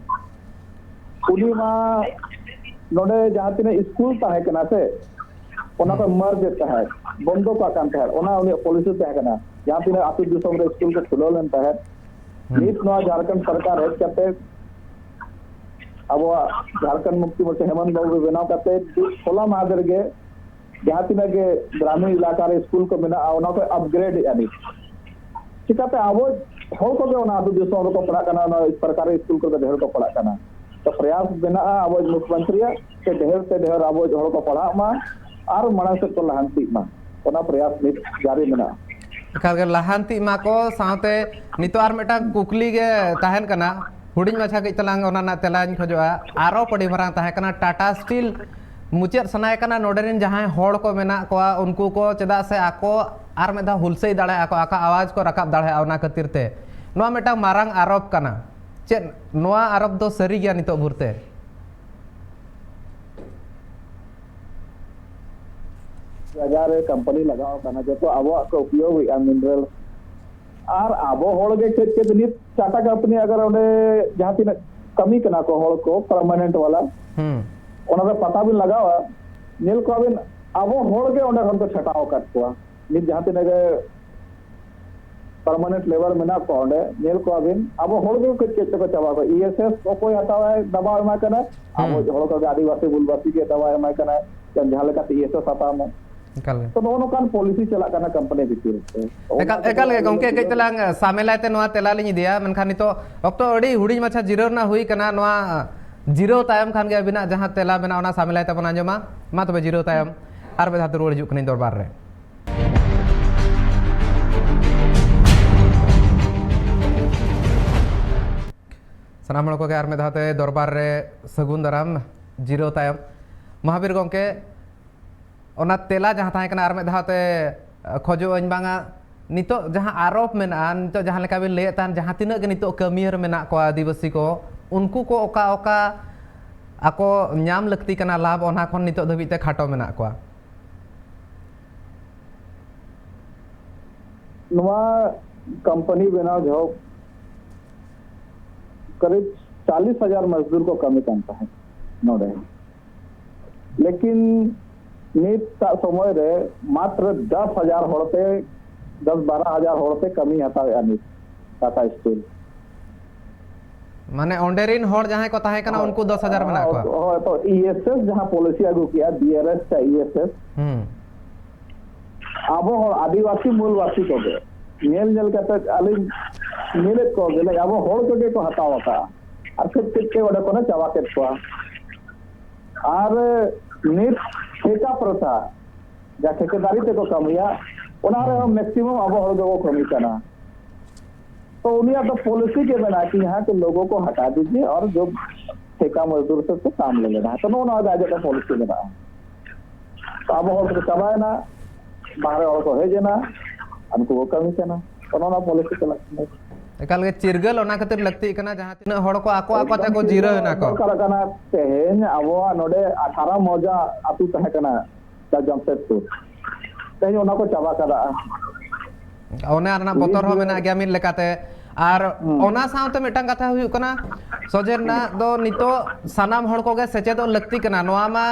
ᱩᱱᱤ ᱢᱟ ᱱᱚᱰᱮ ᱡᱟᱦᱟᱸ ᱛᱤᱱᱟᱹᱜ ᱥᱠᱩᱞ ᱛᱟᱦᱮᱸ ᱠᱟᱱᱟ ᱥᱮ, ᱚᱱᱟ ᱠᱚ ᱢᱟᱨᱡᱽ ᱮᱫ ᱛᱟᱦᱮᱸᱫ, ᱵᱚᱱᱫᱚ ᱠᱟᱜ ᱠᱟᱱ ᱛᱟᱦᱮᱸᱫ, ᱚᱱᱟ ᱩᱱᱤᱭᱟᱜ ᱯᱚᱞᱤᱥᱤ ᱛᱟᱦᱮᱸ ᱠᱟᱱᱟ᱾ ᱡᱟᱦᱟᱸ ᱛᱤᱱᱟᱹᱜ ᱟᱹᱛᱩ ᱫᱤᱥᱚᱢ ᱨᱮ ᱥᱠᱩᱞ ᱠᱚ ᱠᱷᱩᱞᱟᱹᱣ ᱞᱮᱱ ᱛᱟᱦᱮᱸᱫ, ᱦᱩᱸ᱾ ᱱᱤᱛ ᱱᱚᱣᱟ ᱡᱷᱟᱲᱠᱷᱚᱸᱰ ᱥᱚᱨᱠᱟᱨ ᱦᱮᱡ ᱠᱟᱛᱮ ᱟᱵᱚᱣᱟᱜ ᱡᱷᱟᱲᱠᱷᱚᱸᱰ ᱢᱩᱠᱛᱤ ᱢᱳᱨᱪᱟ ᱦᱮᱢᱚᱱᱛ ᱵᱟᱵᱩ ᱵᱮᱱᱟᱣ ᱠᱟᱛᱮ ᱦᱚᱞᱟ ᱢᱟᱦᱫᱮᱨ ᱜᱮ ᱡᱟᱦᱟᱸ ᱛᱤᱱᱟᱹᱜ ᱜᱮ ᱜᱨᱟᱢᱤᱱ ᱮᱞᱟᱠᱟ ᱨᱮ ᱥᱠᱩᱞ ᱠᱚ ᱢᱮᱱᱟᱜᱼᱟ, ᱚᱱᱟ ᱠᱚ ᱟᱯᱜᱨᱮᱰ ᱮᱫᱼᱟ ᱱᱤᱛ᱾ ᱪᱤᱠᱟᱹᱛᱮ ᱟᱵᱚ ᱦᱚᱲ ᱠᱚᱜᱮ ᱚᱱᱟ ᱟᱹᱛᱩ ᱫᱤᱥᱚᱢ ᱨᱮᱠᱚ ᱯᱟᱲᱦᱟᱜ ᱠᱟᱱᱟ, ᱚᱱᱟ ᱥᱚᱨᱠᱟᱨᱤ ᱥᱠᱩᱞ ᱠᱚᱨᱮ ᱰᱷᱮᱨ ᱠᱚ ᱯᱟᱲᱦᱟᱜ ᱠᱟᱱᱟ᱾ ᱛᱚ ᱯᱨᱚᱭᱟᱥ ᱢᱮᱱᱟᱜᱼᱟ ᱟᱵᱚ ᱢᱩᱠᱷᱭᱚᱢᱚᱱᱛᱨᱤᱭᱟᱜ ᱥᱮ ᱰᱷᱮᱨ ᱛᱮ ᱰᱷᱮᱨ ᱟᱵᱚ ᱦᱚᱲ ᱠᱚ ᱯᱟᱲᱦᱟᱜ ᱢᱟ ᱟᱨ ᱢᱟᱲᱟᱝ ᱥᱮᱫ ᱠᱚ ᱞᱟᱦᱟᱱᱛᱤᱜ ᱢᱟ, ᱚᱱᱟ ᱯᱨᱚᱭᱟᱥ ᱱᱤᱛ ᱡᱟᱹᱨᱤ ᱢᱮᱱᱟᱜᱼᱟ᱾ ᱮᱠᱟᱞ ᱜᱮ ᱞᱟᱦᱟᱱᱛᱤᱜ ᱢᱟ ᱠᱚ᱾ ᱥᱟᱶᱛᱮ ᱱᱤᱛᱚᱜ ᱟᱨ ᱢᱤᱫᱴᱟᱝ ᱠᱩᱠᱞᱤ ᱜᱮ ᱛᱟᱦᱮᱱ ᱠᱟᱱᱟ, ᱦᱩᱰᱤᱧ ᱢᱟᱪᱷᱟ ᱠᱟᱹᱡ ᱛᱟᱞᱟᱝ ᱚᱱᱟ ᱨᱮᱱᱟᱜ ᱛᱮᱞᱟᱧ ᱠᱷᱚᱡᱚᱜᱼᱟ᱾ ᱟᱨᱚ ᱟᱹᱰᱤ ᱢᱟᱨᱟᱝ ᱛᱟᱦᱮᱸ ᱠᱟᱱᱟ, ᱴᱟᱴᱟ ᱥᱴᱤᱞ ᱢᱩᱪᱟᱹᱫ ᱥᱟᱱᱟᱭᱮ ᱠᱟᱱᱟ ᱱᱚᱰᱮ ᱨᱮᱱ ᱡᱟᱦᱟᱸᱭ ᱦᱚᱲ ᱠᱚ ᱢᱮᱱᱟᱜ ᱠᱚᱣᱟ, ᱩᱱᱠᱩ ᱠᱚ ᱪᱮᱫᱟᱜ ᱥᱮ ᱟᱠᱚ ᱟᱨ ᱢᱤᱫ ᱫᱷᱟᱣ ᱦᱩᱞᱥᱟᱹᱭ ᱫᱟᱲᱮᱭᱟᱜᱼᱟ ᱠᱚ, ᱟᱠᱚ ᱟᱣᱟᱡᱽ ᱠᱚ ᱨᱟᱠᱟᱵ ᱫᱟᱲᱮᱭᱟᱜᱼᱟ ᱚᱱᱟ ᱠᱷᱟᱹᱛᱤᱨ ᱛᱮ᱾ ᱱᱚᱣᱟ ᱢᱤᱫᱴᱟᱝ ᱢᱟᱨᱟᱝ ᱟᱨᱳᱯ ᱠᱟᱱᱟ᱾ ᱪᱮᱫ ᱱᱚᱣᱟ ᱟᱨᱳᱯ ᱫᱚ ᱥᱟᱹᱨᱤ ᱜᱮᱭᱟ ᱱᱤᱛᱚᱜ ᱵᱷᱳᱨ ᱛᱮ? ᱡᱟᱭᱜᱟ ᱨᱮ ᱠᱳᱢᱯᱟᱱᱤ ᱞᱟᱜᱟᱣ ᱟᱠᱟᱱᱟ, ᱡᱚᱛᱚ ᱟᱵᱚᱣᱟᱜ ᱠᱚ ᱩᱯᱭᱳᱜᱽ ᱮᱫᱼᱟ ᱢᱤᱱᱟᱨᱟᱞ᱾ ᱟᱨ ᱟᱵᱚ ᱦᱚᱲ ᱜᱮ ᱪᱮᱫ ᱪᱮᱫ ᱱᱤᱛ ᱴᱟᱴᱟ ᱠᱳᱢᱯᱟᱱᱤ ᱟᱜᱟᱨ ᱚᱸᱰᱮ ᱡᱟᱦᱟᱸ ᱛᱤᱱᱟᱹᱜ ᱠᱟᱹᱢᱤ ᱠᱟᱱᱟ ᱠᱚ ᱦᱚᱲ ᱠᱚ ᱯᱟᱨᱢᱟᱱᱮᱱᱴ ᱵᱟᱞᱟ, ᱦᱩᱸ᱾ ᱚᱱᱟ ᱨᱮ ᱯᱟᱛᱟ ᱵᱤᱱ ᱞᱟᱜᱟᱣᱟ, ᱧᱮᱞ ᱠᱚᱣᱟ ᱵᱤᱱ ᱟᱵᱚ ᱦᱚᱲ ᱜᱮ ᱚᱸᱰᱮ ᱠᱷᱚᱱ ᱠᱚ ᱪᱷᱟᱴᱟᱣ ᱟᱠᱟᱫ ᱠᱚᱣᱟ᱾ ᱱᱤᱛ ᱡᱟᱦᱟᱸ ᱛᱤᱱᱟᱹᱜ ᱜᱮ ᱯᱟᱨᱢᱟᱱᱮᱱᱴ ᱞᱮᱵᱟᱨ ᱢᱮᱱᱟᱜ ᱠᱚᱣᱟ ᱚᱸᱰᱮ, ᱧᱮᱞ ᱠᱚᱣᱟ ᱵᱤᱱ ᱟᱵᱚ ᱦᱚᱲ ᱜᱮ ᱠᱟᱹᱡ ᱠᱟᱹᱡ ᱛᱮᱠᱚ ᱪᱟᱵᱟ ᱠᱚᱣᱟ᱾ ᱤ ᱮᱥ ᱮᱥ ᱚᱠᱚᱭ ᱦᱟᱛᱟᱣᱟᱭ, ᱫᱟᱵᱟᱣ ᱮᱢᱟᱭ ᱠᱟᱱᱟᱭ? ᱟᱵᱚ ᱦᱩᱸ᱾ ᱦᱚᱲ ᱠᱚᱜᱮ ᱟᱹᱫᱤᱵᱟᱹᱥᱤ ᱵᱩᱞᱵᱟᱹᱥᱤ ᱜᱮ ᱫᱟᱵᱟᱣ ᱮᱢᱟᱭ ᱠᱟᱱᱟᱭ, ᱡᱟᱦᱟᱸ ᱞᱮᱠᱟᱛᱮ ᱤ ᱮᱥ ᱮᱥ ᱦᱟᱛᱟᱣ ᱢᱟ᱾ ᱮᱠᱟᱞ ᱜᱮ᱾ ᱛᱚ ᱱᱚᱜᱼᱚ ᱱᱚᱝᱠᱟᱱ ᱯᱚᱞᱤᱥᱤ ᱪᱟᱞᱟᱜ ᱠᱟᱱᱟ ᱠᱳᱢᱯᱟᱱᱤ ᱵᱷᱤᱛᱤᱨ ᱨᱮ᱾ ᱛᱚ ᱚᱱᱟ ᱮᱠᱟᱞ, ᱠᱚᱫᱚ ᱮᱠᱟᱞ ᱜᱮ ᱟᱹᱞᱤᱧ ᱜᱚᱢᱠᱮ, ᱫᱚ ᱠᱟᱹᱡ ᱛᱟᱞᱟᱝ ᱥᱟᱢᱮᱞᱟᱭ ᱛᱮ ᱱᱚᱣᱟ ᱛᱮᱞᱟ ᱞᱤᱧ ᱤᱫᱤᱭᱟ, ᱢᱮᱱᱠᱷᱟᱱ ᱱᱤᱛᱚᱜ ᱚᱠᱛᱚ ᱟᱹᱰᱤ ᱦᱩᱰᱤᱧ ᱢᱟᱪᱷᱟ ᱡᱤᱨᱟᱹᱣ ᱨᱮᱱᱟᱜ ᱦᱩᱭ ᱠᱟᱱᱟ᱾ ᱱᱚᱣᱟ ᱡᱤᱨᱟᱹᱣ ᱛᱟᱭᱚᱢ ᱠᱷᱟᱱ ᱜᱮ ᱟᱹᱵᱤᱱᱟᱜ ᱡᱟᱦᱟᱸ ᱛᱮᱞᱟ ᱢᱮᱱᱟᱜᱼᱟ, ᱚᱱᱟ ᱥᱟᱢᱮᱞᱟᱭ ᱛᱮᱵᱚᱱ ᱟᱸᱡᱚᱢᱟ᱾ ᱢᱟ ᱛᱚᱵᱮ, ᱡᱤᱨᱟᱹᱣ ᱛᱟᱭᱚᱢ ᱟᱨ ᱢᱤᱫ ᱫᱷᱟᱣ ᱨᱩᱣᱟᱹᱲ ᱦᱤᱡᱩᱜ ᱠᱟᱹᱱᱟᱹᱧ ᱫᱚᱨᱵᱟᱨ ᱨᱮ᱾ ᱥᱟᱱᱟᱢ ᱦᱚᱲ ᱠᱚᱜᱮ ᱟᱨ ᱢᱤᱫ ᱫᱷᱟᱣ ᱛᱮ ᱫᱚᱨᱵᱟᱨ ᱨᱮ ᱥᱟᱹᱜᱩᱱ ᱫᱟᱨᱟᱢ᱾ ᱡᱤᱨᱟᱹᱣ ᱛᱟᱭᱚᱢ ᱢᱚᱦᱟᱵᱤᱨ ᱜᱚᱢᱠᱮ, ᱚᱱᱟ ᱛᱮᱞᱟ ᱡᱟᱦᱟᱸ ᱛᱟᱦᱮᱸ ᱠᱟᱱᱟ, ᱟᱨ ᱢᱤᱫ ᱫᱷᱟᱣ ᱛᱮ, ᱟᱸ, ᱠᱷᱚᱡᱚᱜ ᱟᱹᱧ ᱵᱟᱝᱟ, ᱱᱤᱛᱚᱜ ᱡᱟᱦᱟᱸ ᱟᱨᱳᱯ ᱢᱮᱱᱟᱜᱼᱟ, ᱱᱤᱛᱚᱜ ᱡᱟᱦᱟᱸ ᱞᱮᱠᱟ ᱵᱤᱱ ᱞᱟᱹᱭᱮᱫ ᱛᱟᱦᱮᱱ, ᱡᱟᱦᱟᱸ ᱛᱤᱱᱟᱹᱜ ᱜᱮ ᱱᱤᱛᱚᱜ ᱠᱟᱹᱢᱤᱭᱟᱹ ᱨᱮ ᱢᱮᱱᱟᱜ ᱠᱚᱣᱟ ᱟᱹᱫᱤᱵᱟᱹᱥᱤ ᱠᱚ, ᱩᱱᱠᱩ ᱠᱚ ᱚᱠᱟ ᱚᱠᱟ ᱟᱠᱚ ᱧᱟᱢ ᱞᱟᱹᱠᱛᱤ ᱠᱟᱱᱟ ᱞᱟᱵᱷ, ᱚᱱᱟ ᱠᱷᱚᱱ ᱱᱤᱛᱚᱜ ᱫᱷᱟᱹᱵᱤᱡ ᱛᱮ ᱠᱷᱟᱴᱚ ᱢᱮᱱᱟᱜ ᱠᱚᱣᱟ? ᱱᱚᱣᱟ ᱠᱳᱢᱯᱟᱱᱤ ᱵᱮᱱᱟᱣ ᱡᱚᱦᱚᱜ ᱠᱟᱨᱤᱵ ᱪᱟᱞᱤᱥ ᱦᱟᱡᱟᱨ ᱢᱟᱡᱫᱩᱨ ᱠᱚ ᱠᱟᱹᱢᱤ ᱠᱟᱱ ᱛᱟᱦᱮᱸᱫ ᱱᱚᱰᱮ, ᱞᱮᱠᱤᱱ ᱱᱤᱛᱟᱜ ᱥᱚᱢᱚᱭ ᱨᱮ ᱢᱟᱛᱨᱚ ᱫᱚᱥ ᱦᱟᱡᱟᱨ ᱦᱚᱲ ᱛᱮ, ᱫᱚᱥ ᱵᱟᱨᱚ ᱦᱟᱡᱟᱨ ᱦᱚᱲ ᱛᱮ ᱠᱟᱹᱢᱤ ᱦᱟᱛᱟᱣᱮᱫᱼᱟ ᱱᱤᱛ ᱴᱟᱴᱟ ᱥᱴᱤᱞ᱾ ᱢᱟᱱᱮ ᱚᱸᱰᱮ ᱨᱤᱱ ᱦᱚᱲ ᱡᱟᱦᱟᱸᱭ ᱠᱚ ᱛᱟᱦᱮᱸ ᱠᱟᱱᱟ, ᱩᱱᱠᱩ ᱫᱚᱥ ᱦᱟᱡᱟᱨ ᱢᱮᱱᱟᱜ ᱠᱚᱣᱟ? ᱦᱳᱭ, ᱛᱚ ᱤ ᱮᱥ ᱮᱥ ᱡᱟᱦᱟᱸ ᱯᱚᱞᱤᱥᱤ ᱟᱹᱜᱩ ᱠᱮᱜᱼᱟ, ᱵᱤ ᱟᱨ ᱮᱥ ᱥᱮ ᱤ ᱮᱥ ᱮᱥ, ᱦᱩᱸ᱾ ᱟᱵᱚ ᱦᱚᱲ ᱟᱹᱫᱤᱵᱟᱹᱥᱤ ᱢᱩᱞᱵᱟᱥᱤ ᱠᱚᱜᱮ ᱧᱮᱞ ᱧᱮᱞ ᱠᱟᱛᱮ ᱟᱹᱞᱤᱧ ᱧᱮᱞᱮᱫ ᱠᱚ ᱜᱮᱞᱮ, ᱟᱵᱚ ᱦᱚᱲ ᱠᱚᱜᱮ ᱠᱚ ᱦᱟᱛᱟᱣ ᱟᱠᱟᱫᱼᱟ᱾ ᱟᱨ ᱠᱟᱹᱡ ᱠᱟᱹᱡ ᱛᱮ ᱚᱸᱰᱮ ᱠᱷᱚᱱᱮ ᱪᱟᱵᱟ ᱠᱮᱫ ᱠᱚᱣᱟ᱾ ᱟᱨ ᱱᱤᱛ ᱴᱷᱮᱠᱟ ᱯᱨᱚᱛᱷᱟ, ᱡᱟ ᱴᱷᱮᱠᱮᱫᱟᱨᱤ ᱛᱮᱠᱚ ᱠᱟᱹᱢᱤᱭᱟ, ᱚᱱᱟ ᱨᱮᱦᱚᱸ ᱦᱩᱸ᱾ ᱢᱮᱠᱥᱤᱢᱟᱢ ᱟᱵᱚ ᱦᱚᱲ ᱜᱮᱵᱚ ᱠᱟᱹᱢᱤ ᱠᱟᱱᱟ᱾ ᱛᱚ ᱩᱱᱤᱭᱟᱜ ᱫᱚ ᱯᱚᱞᱤᱥᱤ ᱜᱮ ᱢᱮᱱᱟᱜᱼᱟ ᱠᱤ ᱡᱟᱦᱟᱸ ᱠᱚ ᱞᱳᱜᱳ ᱠᱚ ᱦᱟᱴᱟ ᱫᱤᱡᱤᱭᱮ ᱟᱨ ᱡᱚ ᱴᱷᱮᱠᱟ ᱢᱚᱡᱫᱩᱨ ᱥᱮ ᱠᱚ ᱠᱟᱢ ᱞᱮ ᱞᱮᱱᱟ᱾ ᱛᱚ ᱱᱚᱜᱼᱚ ᱱᱚᱣᱟ ᱜᱮ ᱟᱡᱟᱜ ᱫᱚ ᱯᱚᱞᱤᱥᱤ ᱢᱮᱱᱟᱜᱼᱟ᱾ ᱛᱚ ᱟᱵᱚ ᱦᱚᱲ ᱠᱚ ᱪᱟᱵᱟᱭᱮᱱᱟ, ᱵᱟᱦᱨᱮ ᱦᱚᱲ ᱠᱚ ᱦᱮᱡ ᱮᱱᱟ, ᱩᱱᱠᱩ ᱠᱚ ᱠᱟᱹᱢᱤ ᱠᱟᱱᱟ᱾ ᱛᱚ ᱱᱚᱜᱼᱚ ᱱᱚᱣᱟ ᱯᱚᱞᱤᱥᱤ ᱪᱟᱞᱟᱜ ᱠᱟᱱᱟ᱾ ᱮᱠᱟᱞ ᱜᱮ ᱪᱤᱨᱜᱟᱹᱞ ᱚᱱᱟ ᱠᱷᱟᱹᱛᱤᱨ ᱞᱟᱹᱠᱛᱤᱜ ᱠᱟᱱᱟ, ᱡᱟᱦᱟᱸ ᱛᱤᱱᱟᱹᱜ ᱦᱚᱲ ᱠᱚ ᱟᱠᱚ ᱟᱠᱚ ᱮᱠᱫᱚᱢ ᱛᱮᱠᱚ ᱪᱤᱨᱜᱟᱹᱞ ᱡᱤᱨᱟᱹᱣ ᱮᱱᱟ ᱠᱚ᱾ ᱫᱚᱨᱠᱟᱨ ᱠᱟᱱᱟ᱾ ᱛᱮᱦᱮᱧ ᱟᱵᱚᱣᱟᱜ ᱱᱚᱰᱮ ᱟᱴᱷᱟᱨᱚ ᱢᱚᱣᱡᱟ ᱟᱹᱛᱩ ᱛᱟᱦᱮᱸ ᱠᱟᱱᱟ, ᱡᱟ ᱡᱟᱢᱥᱮᱫᱽᱯᱩᱨ᱾ ᱛᱮᱦᱮᱧ ᱚᱱᱟ ᱠᱚ ᱪᱟᱵᱟ ᱠᱟᱫᱟ᱾ ᱚᱱᱟ ᱨᱮᱱᱟᱜ ᱵᱚᱛᱚᱨ ᱦᱚᱸ ᱱᱤᱛ ᱢᱮᱱᱟᱜ ᱜᱮᱭᱟ ᱢᱤᱫ ᱞᱮᱠᱟᱛᱮ᱾ ᱟᱨ ᱦᱩᱸ᱾ ᱚᱱᱟ ᱥᱟᱶᱛᱮ ᱢᱤᱫᱴᱟᱝ ᱠᱟᱛᱷᱟ ᱦᱩᱭᱩᱜ ᱠᱟᱱᱟ, ᱥᱚᱡᱷᱮ ᱨᱮᱱᱟᱜ ᱫᱚ ᱱᱤᱛᱚᱜ ᱥᱟᱱᱟᱢ ᱦᱚᱲ ᱠᱚᱜᱮ ᱥᱮᱪᱮᱫᱚᱜ ᱞᱟᱹᱠᱛᱤ ᱠᱟᱱᱟ, ᱱᱚᱣᱟ ᱢᱟ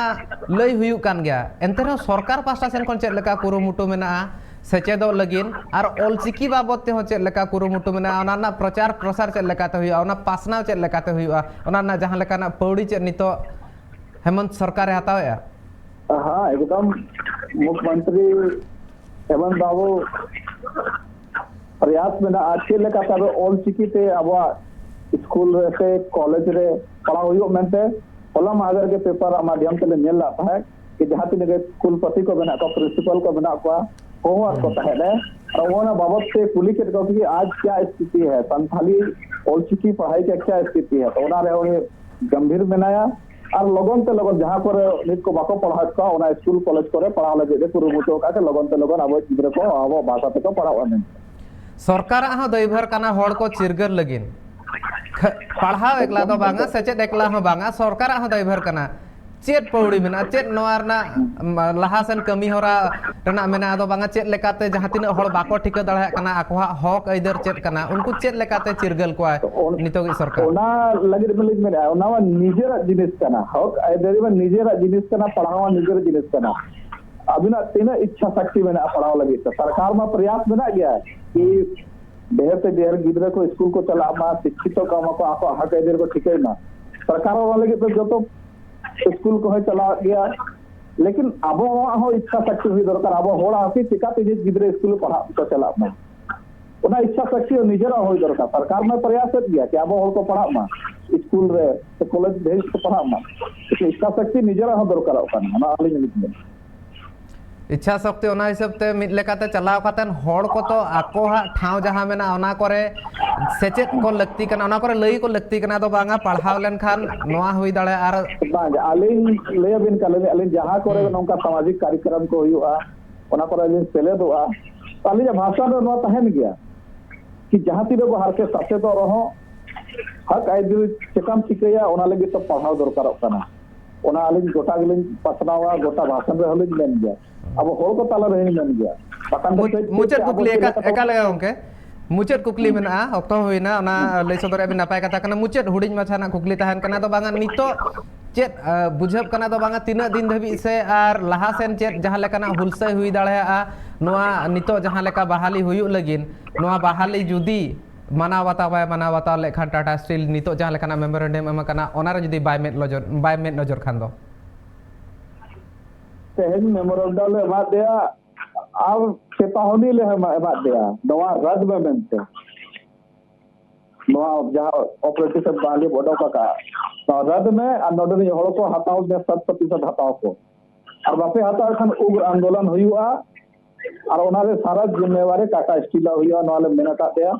ᱞᱟᱹᱭ ᱦᱩᱭᱩᱜ ᱠᱟᱱ ᱜᱮᱭᱟ᱾ ᱮᱱᱛᱮ ᱨᱮᱦᱚᱸ ᱥᱚᱨᱠᱟᱨ ᱯᱟᱦᱴᱟ ᱥᱮᱱ ᱠᱷᱚᱱ ᱪᱮᱫ ᱞᱮᱠᱟ ᱠᱩᱨᱩᱢᱩᱴᱩ ᱢᱮᱱᱟᱜᱼᱟ ᱥᱮᱪᱮᱫᱚᱜ ᱞᱟᱹᱜᱤᱫ, ᱟᱨ ᱚᱞᱪᱤᱠᱤ ᱵᱟᱵᱚᱫ ᱛᱮᱦᱚᱸ ᱪᱮᱫ ᱞᱮᱠᱟ ᱠᱩᱨᱩᱢᱩᱴᱩ ᱢᱮᱱᱟᱜᱼᱟ, ᱚᱱᱟ ᱨᱮᱱᱟᱜ ᱯᱨᱚᱪᱟᱨ ᱯᱨᱚᱥᱟᱨ ᱪᱮᱫ ᱞᱮᱠᱟᱛᱮ ᱦᱩᱭᱩᱜᱼᱟ, ᱚᱱᱟ ᱯᱟᱥᱱᱟᱣ ᱪᱮᱫ ᱞᱮᱠᱟᱛᱮ ᱦᱩᱭᱩᱜᱼᱟ, ᱚᱱᱟ ᱨᱮᱱᱟᱜ ᱡᱟᱦᱟᱸ ᱞᱮᱠᱟᱱᱟᱜ ᱯᱟᱹᱣᱲᱤ ᱪᱮᱫ ᱱᱤᱛᱚᱜ ᱦᱮᱢᱚᱱᱛ ᱥᱚᱨᱠᱟᱨᱮ ᱦᱟᱛᱟᱣᱮᱫᱼᱟ? ᱦᱮᱸ, ᱮᱠᱫᱚᱢ ᱢᱩᱠᱷᱭᱚᱢᱚᱱᱛᱨᱤ ᱦᱮᱢᱚᱱᱛ ᱵᱟᱵᱩ ᱯᱨᱚᱭᱟᱥ ᱢᱮᱱᱟᱜᱼᱟ, ᱪᱮᱫ ᱞᱮᱠᱟᱛᱮ ᱟᱵᱚ ᱚᱞᱪᱤᱠᱤ ᱛᱮ ᱟᱵᱚᱣᱟᱜ ᱥᱠᱩᱞ ᱨᱮ ᱥᱮ ᱠᱚᱞᱮᱡᱽ ᱨᱮ ᱯᱟᱲᱦᱟᱣ ᱦᱩᱭᱩᱜ ᱢᱮᱱᱛᱮ᱾ ᱦᱚᱞᱟ ᱢᱟᱦᱫᱮᱨ ᱜᱮ ᱯᱮᱯᱟᱨ ᱢᱟᱫᱷᱭᱚᱢ ᱛᱮᱞᱮ ᱧᱮᱞ ᱞᱮᱫ ᱛᱟᱦᱮᱸᱫ ᱡᱮ ᱡᱟᱦᱟᱸ ᱛᱤᱱᱟᱹᱜ ᱜᱮ ᱠᱩᱞᱯᱚᱛᱤ ᱠᱚ ᱢᱮᱱᱟᱜ ᱠᱚᱣᱟ, ᱯᱨᱤᱱᱥᱤᱯᱟᱞ ᱠᱚ ᱢᱮᱱᱟᱜ ᱠᱚᱣᱟ, ᱦᱚᱦᱚᱣᱟᱫ ᱠᱚ ᱦᱩᱸ᱾ ᱛᱟᱦᱮᱸᱫ ᱮ᱾ ᱟᱨ ᱚᱱᱟ ᱵᱟᱵᱚᱛ ᱛᱮ ᱠᱩᱞᱤ ᱠᱮᱫ ᱠᱚᱣᱟ ᱠᱤ ᱟᱡ ᱠᱭᱟ ᱥᱛᱷᱤᱛᱤ ᱦᱮ, ᱥᱟᱱᱛᱷᱟᱞᱤ ᱚᱞᱪᱤᱠᱤ ᱯᱟᱲᱦᱟᱭ ᱠᱟ ᱠᱭᱟ ᱥᱛᱷᱤᱛᱤ ᱦᱮ? ᱛᱚ ᱚᱱᱟ ᱨᱮ ᱩᱱᱤ ᱜᱚᱢᱵᱷᱤᱨ ᱢᱮᱱᱟᱭᱟ᱾ ᱟᱨ ᱞᱚᱜᱚᱱ ᱛᱮ ᱞᱚᱜᱚᱱ ᱡᱟᱦᱟᱸ ᱠᱚᱨᱮ ᱱᱤᱛ ᱠᱚ ᱵᱟᱠᱚ ᱯᱟᱲᱦᱟᱣᱮᱫ ᱠᱚᱣᱟ, ᱚᱱᱟ ᱥᱠᱩᱞ ᱠᱚᱞᱮᱡᱽ ᱠᱚᱨᱮ ᱯᱟᱲᱦᱟᱣ ᱞᱟᱹᱜᱤᱫ ᱮ ᱠᱩᱨᱩᱢᱩᱴᱩ ᱟᱠᱟᱫ ᱛᱮ ᱞᱚᱜᱚᱱ ᱛᱮ ᱞᱚᱜᱚᱱ ᱟᱵᱚ ᱜᱤᱫᱽᱨᱟᱹ ᱠᱚ ᱟᱵᱚ ᱵᱷᱟᱥᱟ ᱛᱮᱠᱚ ᱯᱟᱲᱦᱟᱜᱼᱟ ᱢᱮᱱᱛᱮ᱾ ᱥᱚᱨᱠᱟᱨᱟᱜ ᱦᱚᱸ ᱫᱟᱹᱭᱵᱷᱟᱨ ᱠᱟᱱᱟ ᱦᱚᱲ ᱠᱚ ᱪᱤᱨᱜᱟᱹᱞ ᱞᱟᱹᱜᱤᱫ᱾ ᱠᱷ- ᱯᱟᱲᱦᱟᱣ ᱮᱠᱞᱟ ᱫᱚ ᱵᱟᱝᱟ, ᱥᱮᱪᱮᱫ ᱮᱠᱞᱟ ᱦᱚᱸ ᱵᱟᱝᱟ, ᱥᱚᱨᱠᱟᱨᱟᱜ ᱦᱚᱸ ᱫᱟᱹᱭᱵᱷᱟᱨ ᱠᱟᱱᱟ᱾ ᱪᱮᱫ ᱯᱟᱹᱣᱲᱤ ᱢᱮᱱᱟᱜᱼᱟ, ᱪᱮᱫ ᱱᱚᱣᱟ ᱨᱮᱱᱟᱜ ᱢ, ᱞᱟᱦᱟ ᱥᱮᱱ ᱠᱟᱹᱢᱤ ᱦᱚᱨᱟ ᱨᱮᱱᱟᱜ ᱢᱮᱱᱟᱜᱼᱟ? ᱟᱫᱚ ᱵᱟᱝᱟ, ᱪᱮᱫ ᱞᱮᱠᱟᱛᱮ ᱡᱟᱦᱟᱸ ᱛᱤᱱᱟᱹᱜ ᱦᱚᱲ ᱵᱟᱠᱚ ᱴᱷᱤᱠᱟᱹ ᱫᱟᱲᱮᱭᱟᱜ ᱠᱟᱱᱟ ᱟᱠᱚᱣᱟᱜ ᱦᱚᱠ ᱟᱹᱭᱫᱟᱹᱨ ᱪᱮᱫ ᱠᱟᱱᱟ, ᱩᱱᱠᱩ ᱪᱮᱫ ᱞᱮᱠᱟᱛᱮ ᱪᱤᱨᱜᱟᱹᱞ ᱠᱚᱣᱟ ᱚᱱ- ᱱᱤᱛᱚᱜᱤᱡ ᱥᱚᱨᱠᱟᱨ? ᱚᱱᱟ ᱞᱟᱹᱜᱤᱫ ᱫᱚᱞᱤᱧ ᱢᱮᱱᱮᱫᱼᱟ, ᱚᱱᱟ ᱢᱟ ᱱᱤᱡᱮᱨᱟᱜ ᱡᱤᱱᱤᱥ ᱠᱟᱱᱟ, ᱦᱚᱠ ᱟᱹᱭᱫᱟᱹᱨᱤ ᱢᱟ ᱱᱤᱡᱮᱨᱟᱜ ᱡᱤᱱᱤᱥ ᱠᱟᱱᱟ, ᱯᱟᱲᱦᱟᱣ ᱢᱟ ᱱᱤᱡᱮᱨᱟᱜ ᱡᱤᱱᱤᱥ ᱠᱟᱱᱟ᱾ ᱟᱹᱵᱤᱱᱟᱜ ᱛᱤᱱᱟᱹᱜ ᱤᱪᱪᱷᱟ ᱥᱚᱠᱛᱤ ᱢᱮᱱᱟᱜᱼᱟ ᱯᱟᱲᱦᱟᱣ ᱞᱟᱹᱜᱤᱫ ᱛᱮ, ᱥᱚᱨᱠᱟᱨ ᱢᱟ ᱯᱨᱚᱭᱟᱥ ᱢᱮᱱᱟᱜ ᱜᱮᱭᱟ ᱠᱤ ᱰᱷᱮᱨ ᱛᱮ ᱰᱷᱮᱨ ᱜᱤᱫᱽᱨᱟᱹ ᱠᱚ ᱥᱠᱩᱞ ᱠᱚ ᱪᱟᱞᱟᱜ ᱢᱟ, ᱥᱤᱠᱠᱷᱤᱛᱚ ᱠᱚ ᱢᱟᱠᱚ, ᱟᱠᱚᱣᱟᱜ ᱦᱚᱠ ᱟᱹᱭᱫᱟᱹᱨᱤ ᱠᱚ ᱴᱷᱤᱠᱟᱹᱭ ᱢᱟ᱾ ᱥᱚᱨᱠᱟᱨ ᱚᱱᱟ ᱞᱟᱹᱜᱤᱫ ᱛᱮ ᱡᱚᱛᱚ ᱥᱠᱩᱞ ᱠᱚᱦᱚᱸᱭ ᱪᱟᱞᱟᱣᱮᱫ ᱜᱮᱭᱟ, ᱞᱮᱠᱤᱱ ᱟᱵᱚᱣᱟᱜ ᱦᱚᱸ ᱤᱪᱪᱷᱟ ᱥᱚᱠᱛᱤ ᱦᱩᱭ ᱫᱚᱨᱠᱟᱨ᱾ ᱟᱵᱚ ᱦᱚᱲ ᱦᱟᱹᱯᱤ ᱪᱤᱠᱟᱹᱛᱮ ᱡᱮ ᱜᱤᱫᱽᱨᱟᱹ ᱥᱠᱩᱞ ᱨᱮ ᱯᱟᱲᱦᱟᱜ ᱠᱚ ᱪᱟᱞᱟᱜ ᱢᱟ, ᱚᱱᱟ ᱤᱪᱪᱷᱟ ᱥᱚᱠᱛᱤ ᱦᱚᱸ ᱱᱤᱡᱮᱨᱟᱜ ᱦᱩᱭ ᱫᱚᱨᱠᱟᱨ᱾ ᱥᱚᱨᱠᱟᱨ ᱢᱟ ᱯᱨᱚᱭᱟᱥᱮᱫ ᱜᱮᱭᱟ ᱠᱤ ᱟᱵᱚ ᱦᱚᱲ ᱠᱚ ᱯᱟᱲᱦᱟᱜ ᱢᱟ, ᱥᱠᱩᱞ ᱨᱮ ᱥᱮ ᱠᱚᱞᱮᱡᱽ ᱫᱷᱟᱹᱵᱤᱡ ᱠᱚ ᱯᱟᱲᱦᱟᱜ ᱢᱟ, ᱞᱮᱠᱤᱱ ᱤᱪᱪᱷᱟ ᱥᱚᱠᱛᱤ ᱱᱤᱡᱮᱨᱟᱜ ᱦᱚᱸ ᱫᱚᱨᱠᱟᱨᱚᱜ ᱠᱟᱱᱟ, ᱚᱱᱟ ᱟᱹᱞᱤᱧ ᱞᱤᱧ ᱢᱮᱱᱟ᱾ ᱤᱪᱪᱷᱟ ᱥᱚᱠᱛᱤ ᱚᱱᱟ ᱦᱤᱥᱟᱹᱵ ᱛᱮ ᱢᱤᱫ ᱞᱮᱠᱟᱛᱮ ᱪᱟᱞᱟᱣ ᱠᱟᱛᱮᱫ ᱦᱚᱲ ᱠᱚ ᱛᱚ ᱟᱠᱚᱣᱟᱜ ᱴᱷᱟᱶ ᱡᱟᱦᱟᱸ ᱢᱮᱱᱟᱜᱼᱟ ᱚᱱᱟ ᱠᱚᱨᱮ ᱥᱮᱪᱮᱫ ᱠᱚ ᱞᱟᱹᱠᱛᱤ ᱠᱟᱱᱟ, ᱚᱱᱟ ᱠᱚᱨᱮ ᱞᱟᱹᱭ ᱠᱚ ᱞᱟᱹᱠᱛᱤ ᱠᱟᱱᱟ᱾ ᱟᱫᱚ ᱵᱟᱝᱟ, ᱯᱟᱲᱦᱟᱣ ᱞᱮᱱᱠᱷᱟᱱ ᱱᱚᱣᱟ ᱦᱩᱭ ᱫᱟᱲᱮᱭᱟᱜᱼᱟ᱾ ᱟᱨ ᱵᱟᱝ, ᱟᱹᱞᱤᱧ ᱞᱟᱹᱭ ᱟᱵᱤᱱ ᱠᱟᱱᱟᱞᱤᱧ, ᱟᱹᱞᱤᱧ ᱡᱟᱦᱟᱸ ᱠᱚᱨᱮ ᱦᱩᱸ᱾ ᱱᱚᱝᱠᱟ ᱥᱟᱢᱟᱡᱤᱠ ᱠᱟᱨᱭᱚᱠᱨᱚᱢ ᱠᱚ ᱦᱩᱭᱩᱜᱼᱟ, ᱚᱱᱟ ᱠᱚᱨᱮ ᱞᱤᱧ ᱥᱮᱞᱮᱫᱚᱜᱼᱟ, ᱟᱹᱞᱤᱧᱟᱜ ᱵᱷᱟᱥᱚᱱ ᱨᱮ ᱱᱚᱣᱟ ᱛᱟᱦᱮᱱ ᱜᱮᱭᱟ ᱠᱤ ᱡᱟᱦᱟᱸ ᱛᱤᱱᱟᱹᱜ ᱵᱚ ᱦᱟᱨᱠᱮᱛ ᱥᱟᱥᱮᱛᱚᱜ ᱨᱮᱦᱚᱸ ᱦᱚᱠ ᱟᱹᱭᱫᱟᱹᱨᱤ ᱪᱮᱠᱟᱢ ᱴᱷᱤᱠᱟᱹᱭᱟ, ᱚᱱᱟ ᱞᱟᱹᱜᱤᱫ ᱛᱮ ᱯᱟᱲᱦᱟᱣ ᱫᱚᱨᱠᱟᱨᱚᱜ ᱠᱟᱱᱟ᱾ ᱚᱱᱟ ᱟᱹᱞᱤᱧ ᱜᱚᱴᱟ ᱜᱮᱞᱤᱧ ᱯᱟᱥᱱᱟᱣᱟ, ᱜᱚᱴᱟ ᱵᱷᱟᱥᱚᱱ ᱨᱮᱦᱚᱸ ᱞᱤᱧ ᱢᱮᱱ ᱜᱮᱭᱟ, ᱟᱵᱚ ᱦᱚᱲ ᱠᱚ ᱛᱟᱞᱟ ᱨᱮᱦᱚᱸᱧ ᱢᱮᱱ ᱜᱮᱭᱟ᱾ ᱵᱟᱠᱷᱟᱱ ᱫᱚ ᱢᱩᱪ- ᱠᱟᱹᱡ ᱠᱟᱹᱡ ᱢᱩᱪᱟᱹᱫ ᱛᱮ ᱟᱵᱚ ᱠᱩᱠᱞᱤ ᱪᱮᱫ ᱮᱠᱟᱞ ᱞᱮᱠᱟ ᱵᱚᱱ ᱮᱠᱟᱞ ᱜᱮ ᱜᱚᱢᱠᱮ, ᱢᱩᱪᱟᱹᱫ ᱠᱩᱠᱞᱤ ᱦᱩᱸ᱾ ᱢᱮᱱᱟᱜᱼᱟ, ᱚᱠᱛᱚ ᱦᱚᱸ ᱦᱩᱭᱱᱟ, ᱚᱱᱟ ᱞᱟᱹᱭ ᱥᱚᱫᱚᱨ ᱟᱹᱰᱤ ᱱᱟᱯᱟᱭ ᱠᱟᱛᱷᱟ ᱠᱟᱱᱟ᱾ ᱢᱩᱪᱟᱹᱫ ᱦᱩᱰᱤᱧ ᱢᱟᱪᱷᱟ ᱨᱮᱱᱟᱜ ᱠᱩᱠᱞᱤ ᱛᱟᱦᱮᱱ ᱠᱟᱱᱟ, ᱟᱫᱚ ᱵᱟᱝᱟ ᱱᱤᱛᱚᱜ ᱪᱮᱫ ᱟ, ᱵᱩᱡᱷᱟᱹᱜ ᱠᱟᱱᱟ, ᱟᱫᱚ ᱵᱟᱝᱟ ᱛᱤᱱᱟᱹᱜ ᱫᱤᱱ ᱫᱷᱟᱹᱵᱤᱡ ᱥᱮ ᱟᱨ ᱞᱟᱦᱟ ᱥᱮᱱ ᱪᱮᱫ ᱡᱟᱦᱟᱸ ᱞᱮᱠᱟᱱᱟᱜ ᱦᱩᱞᱥᱟᱹᱭ ᱦᱩᱭ ᱫᱟᱲᱮᱭᱟᱜᱼᱟ ᱱᱚᱣᱟ ᱱᱤᱛᱚᱜ ᱡᱟᱦᱟᱸ ᱞᱮᱠᱟ ᱵᱟᱦᱟᱞᱤ ᱦᱩᱭᱩᱜ ᱞᱟᱹᱜᱤᱫ, ᱱᱚᱣᱟ ᱵᱟᱦᱟᱞᱤ ᱡᱩᱫᱤ ᱢᱟᱱᱟᱣ ᱵᱟᱛᱟᱣ ᱵᱟᱭ ᱢᱟᱱᱟᱣ ᱵᱟᱛᱟᱣ ᱞᱮᱠᱷᱟᱱ ᱴᱟᱴᱟ ᱥᱴᱤᱞ ᱱᱤᱛᱚᱜ ᱡᱟᱦᱟᱸ ᱞᱮᱠᱟᱱᱟᱜ ᱢᱮᱢᱳᱨᱮᱱᱰᱟᱢ ᱮᱢ ᱟᱠᱟᱱᱟ ᱚᱱᱟᱨᱮ ᱡᱩᱫᱤ ᱵᱟᱭ ᱢᱮᱫ ᱱᱚᱡᱚᱨ ᱵᱟᱭ ᱢᱮᱫ ᱱᱚᱡᱚᱨ ᱠᱷᱟᱱ ᱫᱚ? ᱛᱮᱦᱮᱧ ᱢᱮᱢᱳᱨᱮᱱᱰᱟᱢ ᱞᱮ ᱮᱢᱟᱫ ᱫᱮᱭᱟ ᱟᱨ ᱪᱮᱛᱟᱣᱱᱤ ᱞᱮ ᱮᱢᱟ- ᱮᱢᱟᱫ ᱫᱮᱭᱟ ᱱᱚᱣᱟ ᱨᱟᱫ ᱢᱮ ᱢᱮᱱᱛᱮ᱾ ᱱᱚᱣᱟ ᱡᱟᱦᱟᱸ ᱚᱯᱨᱮᱴᱤᱥᱮᱯ ᱵᱟᱦᱟᱞᱤ ᱚᱰᱚᱠ ᱟᱠᱟᱫᱼᱟ, ᱱᱚᱣᱟ ᱨᱟᱫ ᱢᱮ ᱟᱨ ᱱᱚᱰᱮ ᱨᱤᱱ ᱦᱚᱲ ᱠᱚ ᱦᱟᱛᱟᱣ ᱢᱮ, ᱥᱟᱛ ᱯᱨᱚᱛᱤᱥᱚᱛ ᱦᱟᱛᱟᱣ ᱠᱚ᱾ ᱟᱨ ᱵᱟᱯᱮ ᱦᱟᱛᱟᱣ ᱠᱷᱟᱱ ᱩᱜᱽᱨ ᱟᱱᱫᱳᱞᱚᱱ ᱦᱩᱭᱩᱜᱼᱟ᱾ ᱟᱨ ᱚᱱᱟ ᱨᱮ ᱥᱟᱨᱟ ᱡᱤᱢᱢᱮᱣᱟᱨᱤ ᱴᱟᱴᱟ ᱥᱴᱤᱞ ᱟᱜ ᱦᱩᱭᱩᱜᱼᱟ, ᱱᱚᱣᱟ ᱞᱮ ᱢᱮᱱ ᱟᱠᱟᱫ ᱯᱮᱭᱟ᱾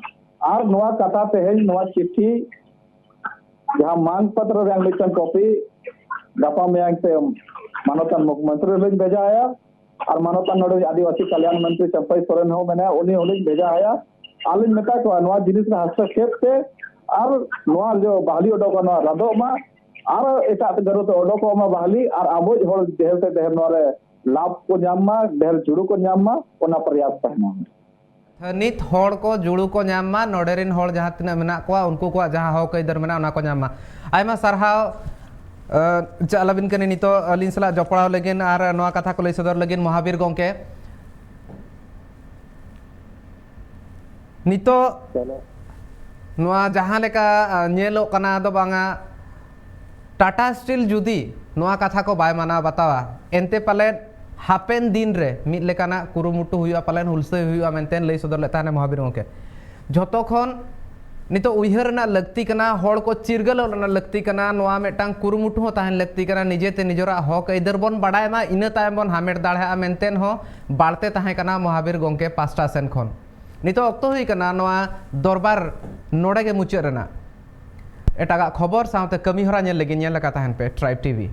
ᱟᱨ ᱱᱚᱣᱟ ᱠᱟᱛᱷᱟ ᱛᱮᱦᱮᱧ ᱱᱚᱣᱟ ᱪᱤᱴᱷᱤ ᱡᱟᱦᱟᱸ ᱢᱟᱝ ᱯᱚᱛᱨᱚ ᱨᱮᱭᱟᱜ ᱢᱤᱫᱴᱟᱝ ᱠᱚᱯᱤ ᱜᱟᱯᱟ ᱢᱮᱭᱟᱝ ᱛᱮ ᱢᱟᱱᱚᱛᱟᱱ ᱢᱩᱠᱷᱭᱚᱢᱚᱱᱛᱨᱤ ᱞᱤᱧ ᱵᱷᱮᱡᱟ ᱟᱭᱟ᱾ ᱟᱨ ᱢᱟᱱᱚᱛᱟᱱ ᱱᱚᱰᱮ ᱟᱹᱫᱤᱵᱟᱹᱥᱤ ᱠᱟᱞᱭᱟᱱ ᱢᱚᱱᱛᱨᱤ ᱪᱟᱢᱯᱟᱭ ᱥᱚᱨᱮᱱ ᱦᱚᱸ ᱢᱮᱱᱟᱭᱟ, ᱩᱱᱤ ᱦᱚᱸᱞᱤᱧ ᱵᱷᱮᱡᱟ ᱟᱭᱟ᱾ ᱟᱨ ᱞᱤᱧ ᱢᱮᱛᱟ ᱠᱚᱣᱟ, ᱱᱚᱣᱟ ᱡᱤᱱᱤᱥ ᱨᱮ ᱦᱟᱥᱛᱟᱠᱷᱮᱯ ᱛᱮ ᱟᱨ ᱱᱚᱣᱟ ᱡᱚ ᱵᱟᱦᱞᱤ ᱚᱰᱚᱠᱚᱜ, ᱱᱚᱣᱟ ᱨᱟᱫᱚᱜ ᱢᱟ, ᱟᱨ ᱮᱴᱟᱜ ᱜᱟᱹᱨᱩ ᱛᱮ ᱚᱰᱚᱠᱚᱜ ᱢᱟ ᱵᱟᱦᱞᱤ, ᱟᱨ ᱟᱵᱚᱭᱤᱡ ᱦᱚᱲ ᱰᱷᱮᱨ ᱛᱮ ᱰᱷᱮᱨ ᱱᱚᱣᱟ ᱨᱮ ᱞᱟᱵᱷ ᱠᱚ ᱧᱟᱢ ᱢᱟ, ᱰᱷᱮᱨ ᱡᱩᱲᱩ ᱠᱚ ᱧᱟᱢ ᱢᱟ, ᱚᱱᱟ ᱯᱨᱚᱭᱟᱥ ᱛᱟᱦᱮᱱᱟ᱾ ᱛᱷᱟᱹᱱᱤᱛ ᱦᱚᱲ ᱠᱚ ᱡᱩᱲᱩ ᱠᱚ ᱧᱟᱢ ᱢᱟ, ᱱᱚᱰᱮ ᱨᱮᱱ ᱦᱚᱲ ᱡᱟᱦᱟᱸ ᱛᱤᱱᱟᱹᱜ ᱢᱮᱱᱟᱜ ᱠᱚᱣᱟ, ᱩᱱᱠᱩ ᱠᱚᱣᱟᱜ ᱡᱟᱦᱟᱸ ᱦᱚᱠ ᱟᱹᱭᱫᱟᱹᱨ ᱢᱮᱱᱟᱜᱼᱟ, ᱚᱱᱟ ᱠᱚ ᱧᱟᱢ ᱢᱟ᱾ ᱟᱭᱢᱟ ᱥᱟᱨᱦᱟᱣ᱾ ᱟᱹ, ᱪᱟᱞᱟᱵᱤᱱ ᱠᱟᱹᱱᱟᱹᱧ ᱱᱤᱛᱚᱜ ᱟᱹᱞᱤᱧ ᱥᱟᱞᱟᱜ ᱡᱚᱯᱲᱟᱣ ᱞᱟᱹᱜᱤᱫ ᱟᱨ ᱱᱚᱣᱟ ᱠᱟᱛᱷᱟ ᱠᱚ ᱞᱟᱹᱭ ᱥᱚᱫᱚᱨ ᱞᱟᱹᱜᱤᱫ ᱢᱚᱦᱟᱵᱤᱨ ᱜᱚᱢᱠᱮ᱾ ᱱᱤᱛᱚᱜ ᱱᱚᱣᱟ ᱡᱟᱦᱟᱸ ᱞᱮᱠᱟ, ᱟᱹ, ᱧᱮᱞᱚᱜ ᱠᱟᱱᱟ ᱫᱚ ᱵᱟᱝᱟ, ᱴᱟᱴᱟ ᱥᱴᱤᱞ ᱡᱩᱫᱤ ᱱᱚᱣᱟ ᱠᱟᱛᱷᱟ ᱠᱚ ᱵᱟᱭ ᱢᱟᱱᱟᱣ ᱵᱟᱛᱟᱣᱟ, ᱮᱱᱛᱮ ᱯᱟᱞᱮᱫ ᱦᱟᱯᱮᱱ ᱫᱤᱱ ᱨᱮ ᱢᱤᱫ ᱞᱮᱠᱟᱱᱟᱜ ᱠᱩᱨᱩᱢᱩᱴᱩ ᱦᱩᱭᱩᱜᱼᱟ, ᱯᱟᱞᱮᱱ ᱦᱩᱞᱥᱟᱹᱭ ᱦᱩᱭᱩᱜᱼᱟ ᱢᱮᱱᱛᱮ ᱞᱟᱹᱭ ᱥᱚᱫᱚᱨ ᱞᱮᱫ ᱛᱟᱦᱮᱱᱟ ᱢᱚᱦᱟᱵᱤᱨ ᱜᱚᱢᱠᱮ᱾ ᱡᱷᱚᱛᱚ ᱠᱷᱚᱱ ᱱᱤᱛᱚᱜ ᱩᱭᱦᱟᱹᱨ ᱨᱮᱱᱟᱜ ᱞᱟᱹᱠᱛᱤ ᱠᱟᱱᱟ, ᱦᱚᱲ ᱠᱚ ᱪᱤᱨᱜᱟᱹᱞᱚᱜ ᱨᱮᱱᱟᱜ ᱞᱟᱹᱠᱛᱤ ᱠᱟᱱᱟ, ᱱᱚᱣᱟ ᱢᱤᱫᱴᱟᱝ ᱠᱩᱨᱩᱢᱩᱴᱩ ᱦᱚᱸ ᱛᱟᱦᱮᱱ ᱞᱟᱹᱠᱛᱤ ᱠᱟᱱᱟ, ᱱᱤᱡᱮᱛᱮ ᱱᱤᱡᱮᱨᱟᱜ ᱦᱚᱠ ᱟᱹᱭᱫᱟᱹᱨ ᱵᱚᱱ ᱵᱟᱰᱟᱭ ᱢᱟ, ᱤᱱᱟᱹ ᱛᱟᱭᱚᱢ ᱵᱚᱱ ᱦᱟᱢᱮᱴ ᱫᱟᱲᱮᱭᱟᱜᱼᱟ ᱢᱮᱱᱛᱮ ᱦᱚᱸ ᱵᱟᱲᱛᱮ ᱛᱟᱦᱮᱸ ᱠᱟᱱᱟ ᱢᱚᱦᱟᱵᱤᱨ ᱜᱚᱢᱠᱮ ᱯᱟᱥᱴᱟ ᱥᱮᱱ ᱠᱷᱚᱱ᱾ ᱱᱤᱛᱚᱜ ᱚᱠᱛᱚ ᱦᱩᱭ ᱠᱟᱱᱟ ᱱᱚᱣᱟ ᱫᱚᱨᱵᱟᱨ ᱱᱚᱰᱮ ᱜᱮ ᱢᱩᱪᱟᱹᱫ ᱨᱮᱱᱟᱜ᱾ ᱮᱴᱟᱜᱟᱜ ᱠᱷᱚᱵᱚᱨ ᱥᱟᱶᱛᱮ ᱠᱟᱹᱢᱤ ᱦᱚᱨᱟ ᱧᱮᱞ ᱞᱟᱹᱜᱤᱫ ᱧᱮᱞ ᱞᱮᱠᱟ ᱛᱟᱦᱮᱱ ᱯᱮ Tribe T V᱾